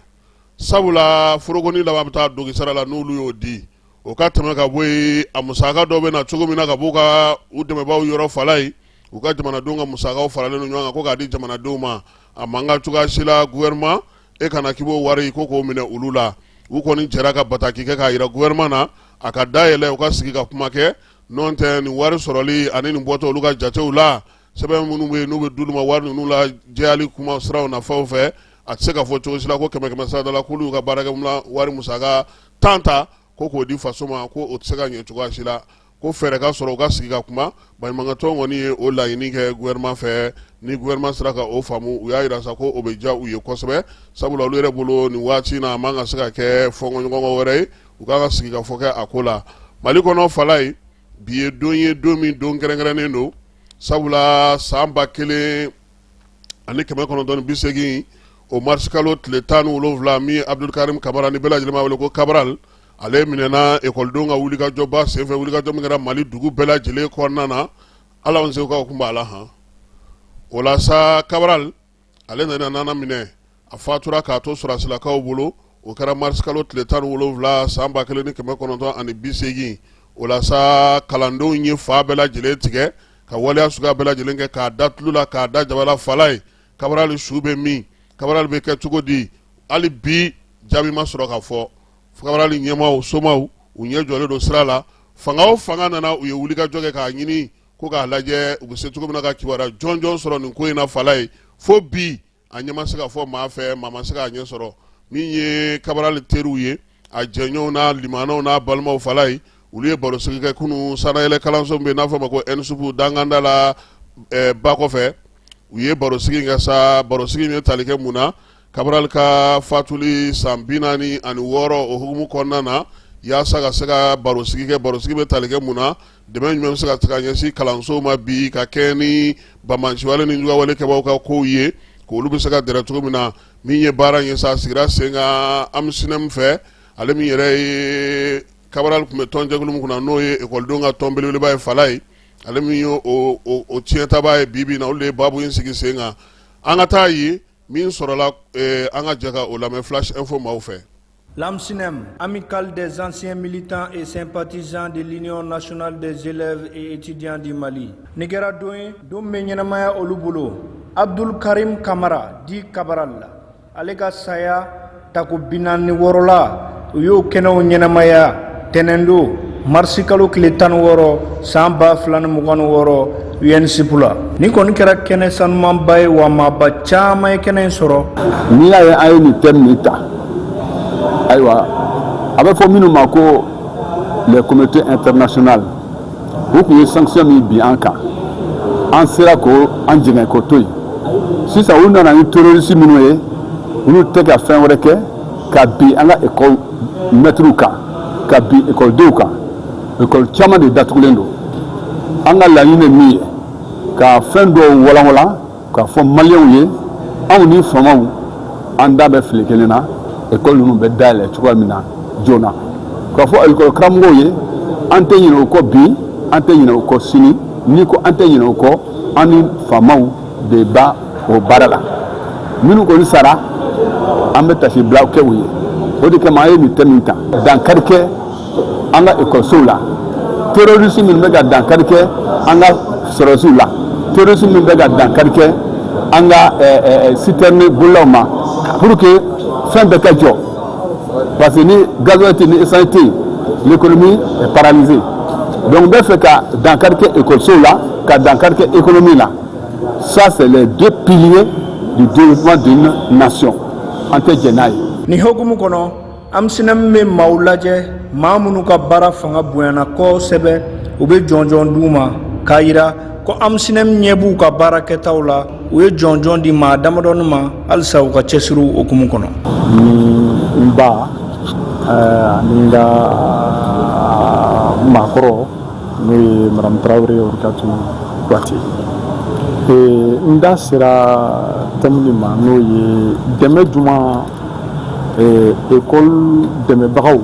sabula forokoni laban bɛ taa dogisara la n'olu y'o di. O ka tɛmɛ ka bɔ yen, a musaka dɔ bɛ na cogo min na ka b'u ka u dɛmɛbaaw yɔrɔ Falaye, u ka jamanadenw ka musakaw faralen don ɲɔgɔn kan ko k'a di jamanadenw ma, a man kan cogoya si la gouvernement e kana k'i b'o wari ko k'o minɛ olu la. U kɔni jɛra ka bataki kɛ k'a jira gouvernement na a ka da yɛlɛ, u ka sigi ka kuma kɛ, n'o tɛ nin wari sɔrɔli ani nin bɔtɔ olu ka jatew la, sɛbɛn minnu bɛ yen n'u bɛ d'olu ma wari ninnu la jɛyali kuma siraw nafaw fɛ, a tɛ se ka fɔ cogo si la ko kɛmɛ kɛmɛ sarada la k'olu y'u ka baarakɛ wari musaka tan ta ko k'o di faso ma, ko o tɛ se ka ɲɛ cogoya si la, ko fɛɛrɛ ka sɔrɔ u ka sigi ka kuma. Baɲumankɛtɔn kɔni ye o laɲini kɛ gouvernement fɛ. Ni gouvernement sera ka o faamu, u y'a jira sa ko o bɛ diya u ye kosɛbɛ, sabula olu yɛrɛ bolo nin waati in na a man ka se ka kɛ fɔnkɔɲɔgɔnkɔ wɛrɛ ye, u k'an ka sigi ka fɔ kɛ a ko la. Mali kɔnɔ Falaye, bi ye don ye, don min don kɛrɛnkɛrɛnnen don, sabula san 1980, o marisikalo tile 17, min ye Abdulkarim Kamara ni bɛɛ lajɛlen b'a wele ko Cabral, ale minɛna ekɔlidenw ka wulikajɔba senfɛ, wulikajɔ min kɛra Mali dugu bɛɛ lajɛlen kɔnɔna na. Ala an segukaw kun b'a la han. O la sa, Cabral ale nana minɛ, a fatura k'a to sɔrɔdasilakaw bolo. O kɛra marisikalo tile 17 san 1980. O la sa, kalandenw ye fa bɛɛ lajɛlen tigɛ ka waleya suguya bɛɛ lajɛlen kɛ k'a da tulu la, k'a da jaba la. Falaye, Cabral su bɛ min? Cabral bɛ kɛ cogo di? Hali bi jaabi ma sɔrɔ ka fɔ. Cabral ɲɛmaaw somaw, u ɲɛ jɔlen don sira la. Fanga o fanga nana, u ye wulikajɔ kɛ k'a ɲini ko k'a lajɛ u bɛ se cogo min na ka kibaruya jɔnjɔn sɔrɔ nin ko in na Falaye. Fo bi a ɲɛ ma se ka fɔ maa fɛ, maa ma se k'a ɲɛ sɔrɔ. Min ye Cabral teriw ye, a jɛɲɔgɔnw n'a limanaw n'a balimaw Falaye, olu ye barosigi kɛ kunun sanayɛlɛ kalanso min bɛ yen n'a fɔ a ma ko ENSUP, danganda la ba kɔfɛ. U ye barosigi kɛ sa, barosigi in ye tali kɛ mun na? Cabral ka fatuli san 46 o hukumu kɔnɔna na, yaasa ka se ka barosigi kɛ. Barosigi bɛ tali kɛ mun na? Dɛmɛ jumɛn bɛ se ka ka ɲɛsin kalansow ma bi ka kɛ ni banbaanciwale ni juguyawale kɛbaaw ka kow ye, k'olu bɛ se ka dɛrɛ cogo min na. Min ye baara in ye sa, a sigira sen kan AMSINEM fɛ, ale min yɛrɛ ye Cabral tun bɛ tɔnjɛkulu min kunna, n'o ye ekɔlidenw ka tɔn belebeleba ye Falaye, ale min ye o tiɲɛtabaa ye bi bi in na, olu de ye baabu in sigi sen kan. An ka taa yen, min sɔrɔla, an ka jɛ ka o lamɛn Flash Info maaw fɛ. L'AMSINEM, amicale des anciens militants et sympathisants de l'Union nationale des élèves et étudiants du Mali. Nin kɛra don ye, don min bɛ ɲɛnamaya olu bolo. Abdul Karim Kamara, dit Cabral, ale ka saya tako 46 la, u y'o kɛnɛw ɲɛnamaya tɛnɛndon marisikalo tile 16 san 2026 UNSUP la. Nin kɔni kɛra kɛnɛ sanumanba ye, wa maaba caman ye kɛnɛ in sɔrɔ. N'i y'a ye an ye nin thème nin ta, ayiwa, a bɛ fɔ minnu ma ko les communautés internationales u tun ye sanction min bin an kan, an sera k'o an jɛngɛ k'o to yen. Sisan u nana ni terroriste minnu ye, olu tɛ ka fɛn wɛrɛ kɛ ka bin an ka école maîtres kan, ka bin écoledenw kan. École caman de datugulen don. An ka laɲini ye min ye, ka fɛn dɔw walanwalan k'a fɔ maliyɛnw ye, anw ni faamaw an da bɛ fili kelen na, école ninnu bɛ dayɛlɛ cogoya min na joona, k'a fɔ école karamɔgɔw ye, an tɛ ɲinɛ o kɔ bi, an tɛ ɲinɛ o kɔ sini. N'i ko an tɛ ɲinɛ o kɔ, an ni faamaw de b'a o baara la. Minnu kɔni sara, an bɛ tasibila kɛ u ye. O de kama an ye nin thème ta, dankari kɛ an ka ekɔlisow la, terroriste minnu bɛ ka dankari kɛ an ka sɔrɔdasiw la, terroriste minnu bɛ ka dankari kɛ an ka citerne bolilaw ma, pour que fɛn bɛɛ ka jɔ, parce que ni gasoil tɛ yen, ni essence tɛ yen, l'économie est paralysée. Donc n bɛ fɛ ka dankari kɛ ekɔlisow la, ka dankari kɛ économie la. Ça, c'est les deux piliers du développement d'une nation. An tɛ jɛn n'a ye. Nin hukumu kɔnɔ, AMSINEM bɛ maaw lajɛ, maa minnu ka baara fanga bonyana kosɛbɛ. U bɛ jɔnjɔn d'u ma k'a yira ko AMSINEM ɲɛ b'u ka baara kɛtaw la. U ye jɔnjɔn di maa damadɔni ma halisa u ka cɛsiriw hukumu kɔnɔ. Ni n ba ani n ka maakɔrɔ, n'o ye madame Tarawele Orikatu Kuyate, n da sera thème min ma, n'o ye dɛmɛ jumɛn école dɛmɛbagaw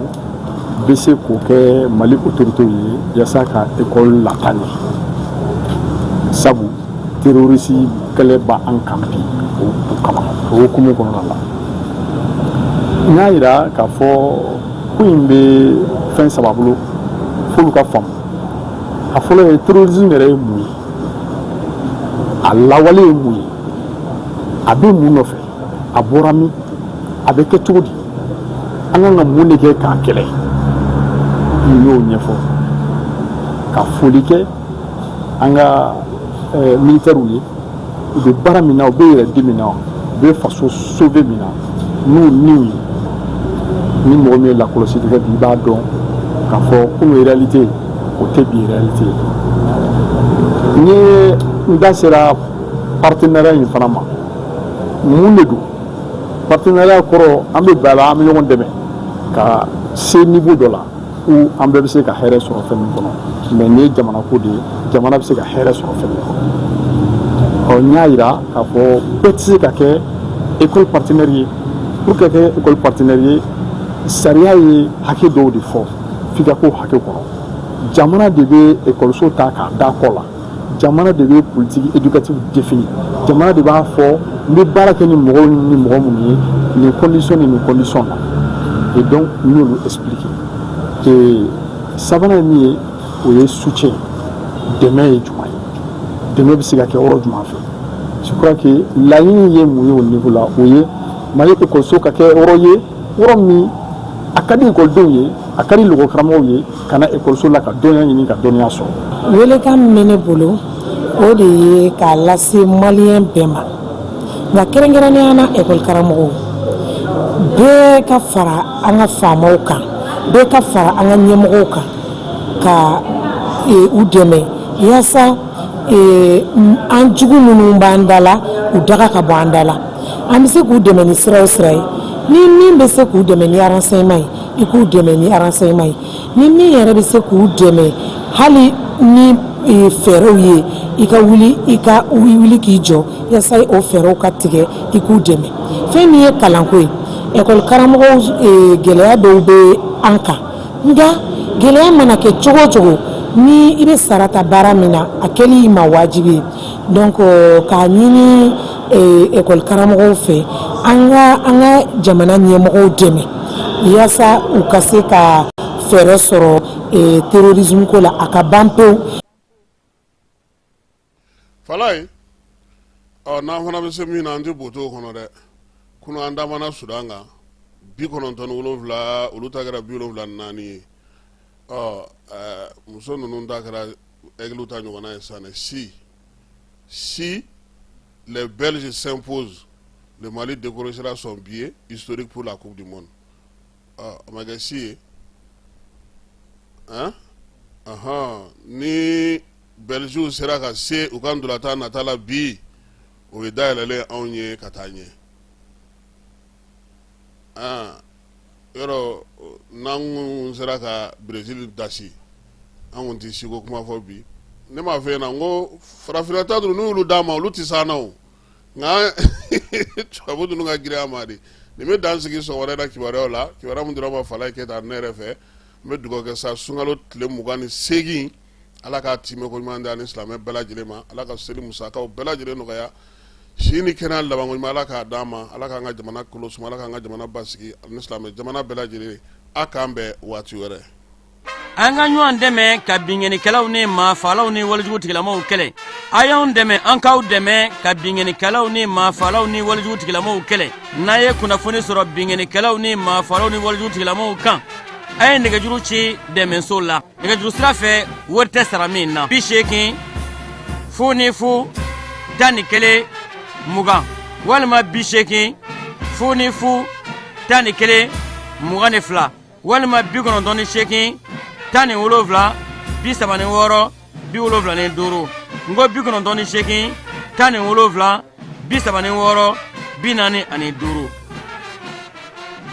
bɛ se k'o kɛ Mali autorités ye yaasa ka école lataa ɲɛ, sabu terroriste kɛlɛ b'an kan bi. O kama, o hukumu kɔnɔna la, n y'a yira k'a fɔ ko in bɛ fɛn saba bolo f'olu ka faamu. A fɔlɔ ye, terrorisme yɛrɛ ye mun ye? A lawale ye mun ye? A bɛ mun nɔfɛ? A bɔra min? A bɛ kɛ cogo di? An kan ka mun de kɛ k'a kɛlɛ? N y'o ɲɛfɔ, ka foli kɛ an ka militaires ye. U bɛ baara min na, u bɛ yɛrɛ di min na, u bɛ faso sauver min na n'u niw ye. Ni mɔgɔ min ye lakɔlɔsili kɛ bi, i b'a dɔn k'a fɔ kunun réalité, o tɛ bi réalité ye. N ye n da sera partenariat in fana ma. Mun de don? Partenariat kɔrɔ, an bɛ bɛn a la, an bɛ ɲɔgɔn dɛmɛ ka se niveau dɔ la où an bɛɛ bɛ se ka hɛrɛ sɔrɔ fɛn min kɔnɔ. Mais nin ye jamana ko de ye, jamana bɛ se ka hɛrɛ sɔrɔ fɛn min kɔnɔ. Ɔ, n y'a yira k'a fɔ bɛɛ tɛ se ka kɛ école partenaire ye. Pour que kɛ école partenaire ye, sariya ye hakɛ dɔw de fɔ, f'i ka k'o hakɛ kɔnɔ. Jamana de bɛ ekɔliso ta k'a da kɔ la, jamana de bɛ politique éducative définir, jamana de b'a fɔ n bɛ baara kɛ ni mɔgɔw ni mɔgɔ minnu ye nin condition ni nin condition na. Et donc n y'olu expliquer. Et sabanan ye min ye, o ye soutien, dɛmɛ ye jumɛn ye, dɛmɛ bɛ se ka kɛ yɔrɔ jumɛn fɛ. Je crois que laɲini ye mun ye o niveau la, o ye Mali ekɔliso ka kɛ yɔrɔ ye, yɔrɔ min a ka di ekɔlidenw ye, a ka di lɔgɔkaramɔgɔw ye ka na ekɔliso la ka dɔnniya ɲini, ka dɔnniya sɔrɔ. Welekan min bɛ ne bolo, o de ye k'a lase maliyɛn bɛɛ ma, nka kɛrɛnkɛrɛnnenya na ekɔli karamɔgɔw bɛɛ ka fara an ka faamaw kan, bɛɛ ka fara an ka ɲɛmɔgɔw kan ka u dɛmɛ yaasa an jugu minnu b'an da la, u daga ka bɔ an da la. An bɛ se k'u dɛmɛ ni sira o sira ye, ni min bɛ se k'u dɛmɛ ni renseignement ye, i k'u dɛmɛ ni renseignement ye. Ni min yɛrɛ bɛ se k'u dɛmɛ hali ni fɛɛrɛw ye, i ka wuli, i ka wuli k'i jɔ yaasa o fɛɛrɛw ka tigɛ, i k'u dɛmɛ. Fɛn min ye kalanko ye, ekɔli karamɔgɔw, gɛlɛya dɔw bɛ an kan, nka gɛlɛya mana kɛ cogo o cogo, ni i bɛ sara ta baara min na, a kɛli i ma wajibi ye. Donc k'a ɲini ekɔli karamɔgɔw fɛ, an ka jamana ɲɛmɔgɔw dɛmɛ yaasa u ka se ka fɛɛrɛ sɔrɔ terrorisme ko la, a ka ban pewu. Falaye, ɔ, n'an fana bɛ se min na, an tɛ boto kɔnɔ dɛ. Kunun an damana Sudan kan 97, olu ta kɛra 74 ye. Ɔ, muso ninnu ta kɛra Aigle ta ɲɔgɔnna ye sisan dɛ. Si les Belges s'imposent, le Mali décrochera son billet historique pour la Coupe du Monde. Ɔ, a ma kɛ si ye. Ɔhɔn, ni Belgiw sera ka se u ka ntolatan nata la bi, o ye dayɛlɛlen anw ye ka taa ɲɛ. Yɔrɔ n'an kun sera ka Brésil dasi, an kun tɛ siko kuma fɔ bi. Ne m'a fɔ e ɲɛna n ko farafinna ta ninnu, n'u y'olu d'an ma, olu tɛ s'an na o, nka tubabu ninnu ka girin an ma de. Nin bɛ dan sigi sɔgɔmada in na kibaruyaw la, kibaruya min dira ma Falaye Keyita ne yɛrɛ fɛ. N bɛ dugawu kɛ sa, sunkalo tile 28, Ala k'a timɛ ko ɲuman di ani silamɛ bɛɛ lajɛlen ma. Ala ka seli musakaw bɛɛ lajɛlen nɔgɔya, si ni kɛnɛya labanko ɲuman, Ala k'a d'an ma. Ala k'an ka jamana kolo suma, Ala k'an ka jamana basigi ani silamɛ jamana bɛɛ lajɛlen. A k'an bɛn waati wɛrɛ. An ka ɲɔgɔn dɛmɛ ka binkannikɛlaw ni maafaalaw ni walejugu tigilamaw kɛlɛ. A y'anw dɛmɛ, an k'aw dɛmɛ ka binkannikɛlaw ni maafaalaw ni walejugu tigilamaw kɛlɛ. N'a ye kunnafoni sɔrɔ binkannikɛlaw ni maafaalaw ni walejugu tigilamaw kan, a ye nɛgɛjuru ci dɛmɛso la nɛgɛjuru sira fɛ, wari tɛ sara min na: 80 00 11 20 walima 80 00 11 22 walima 98 17 36 75. N ko 98 17 36 45.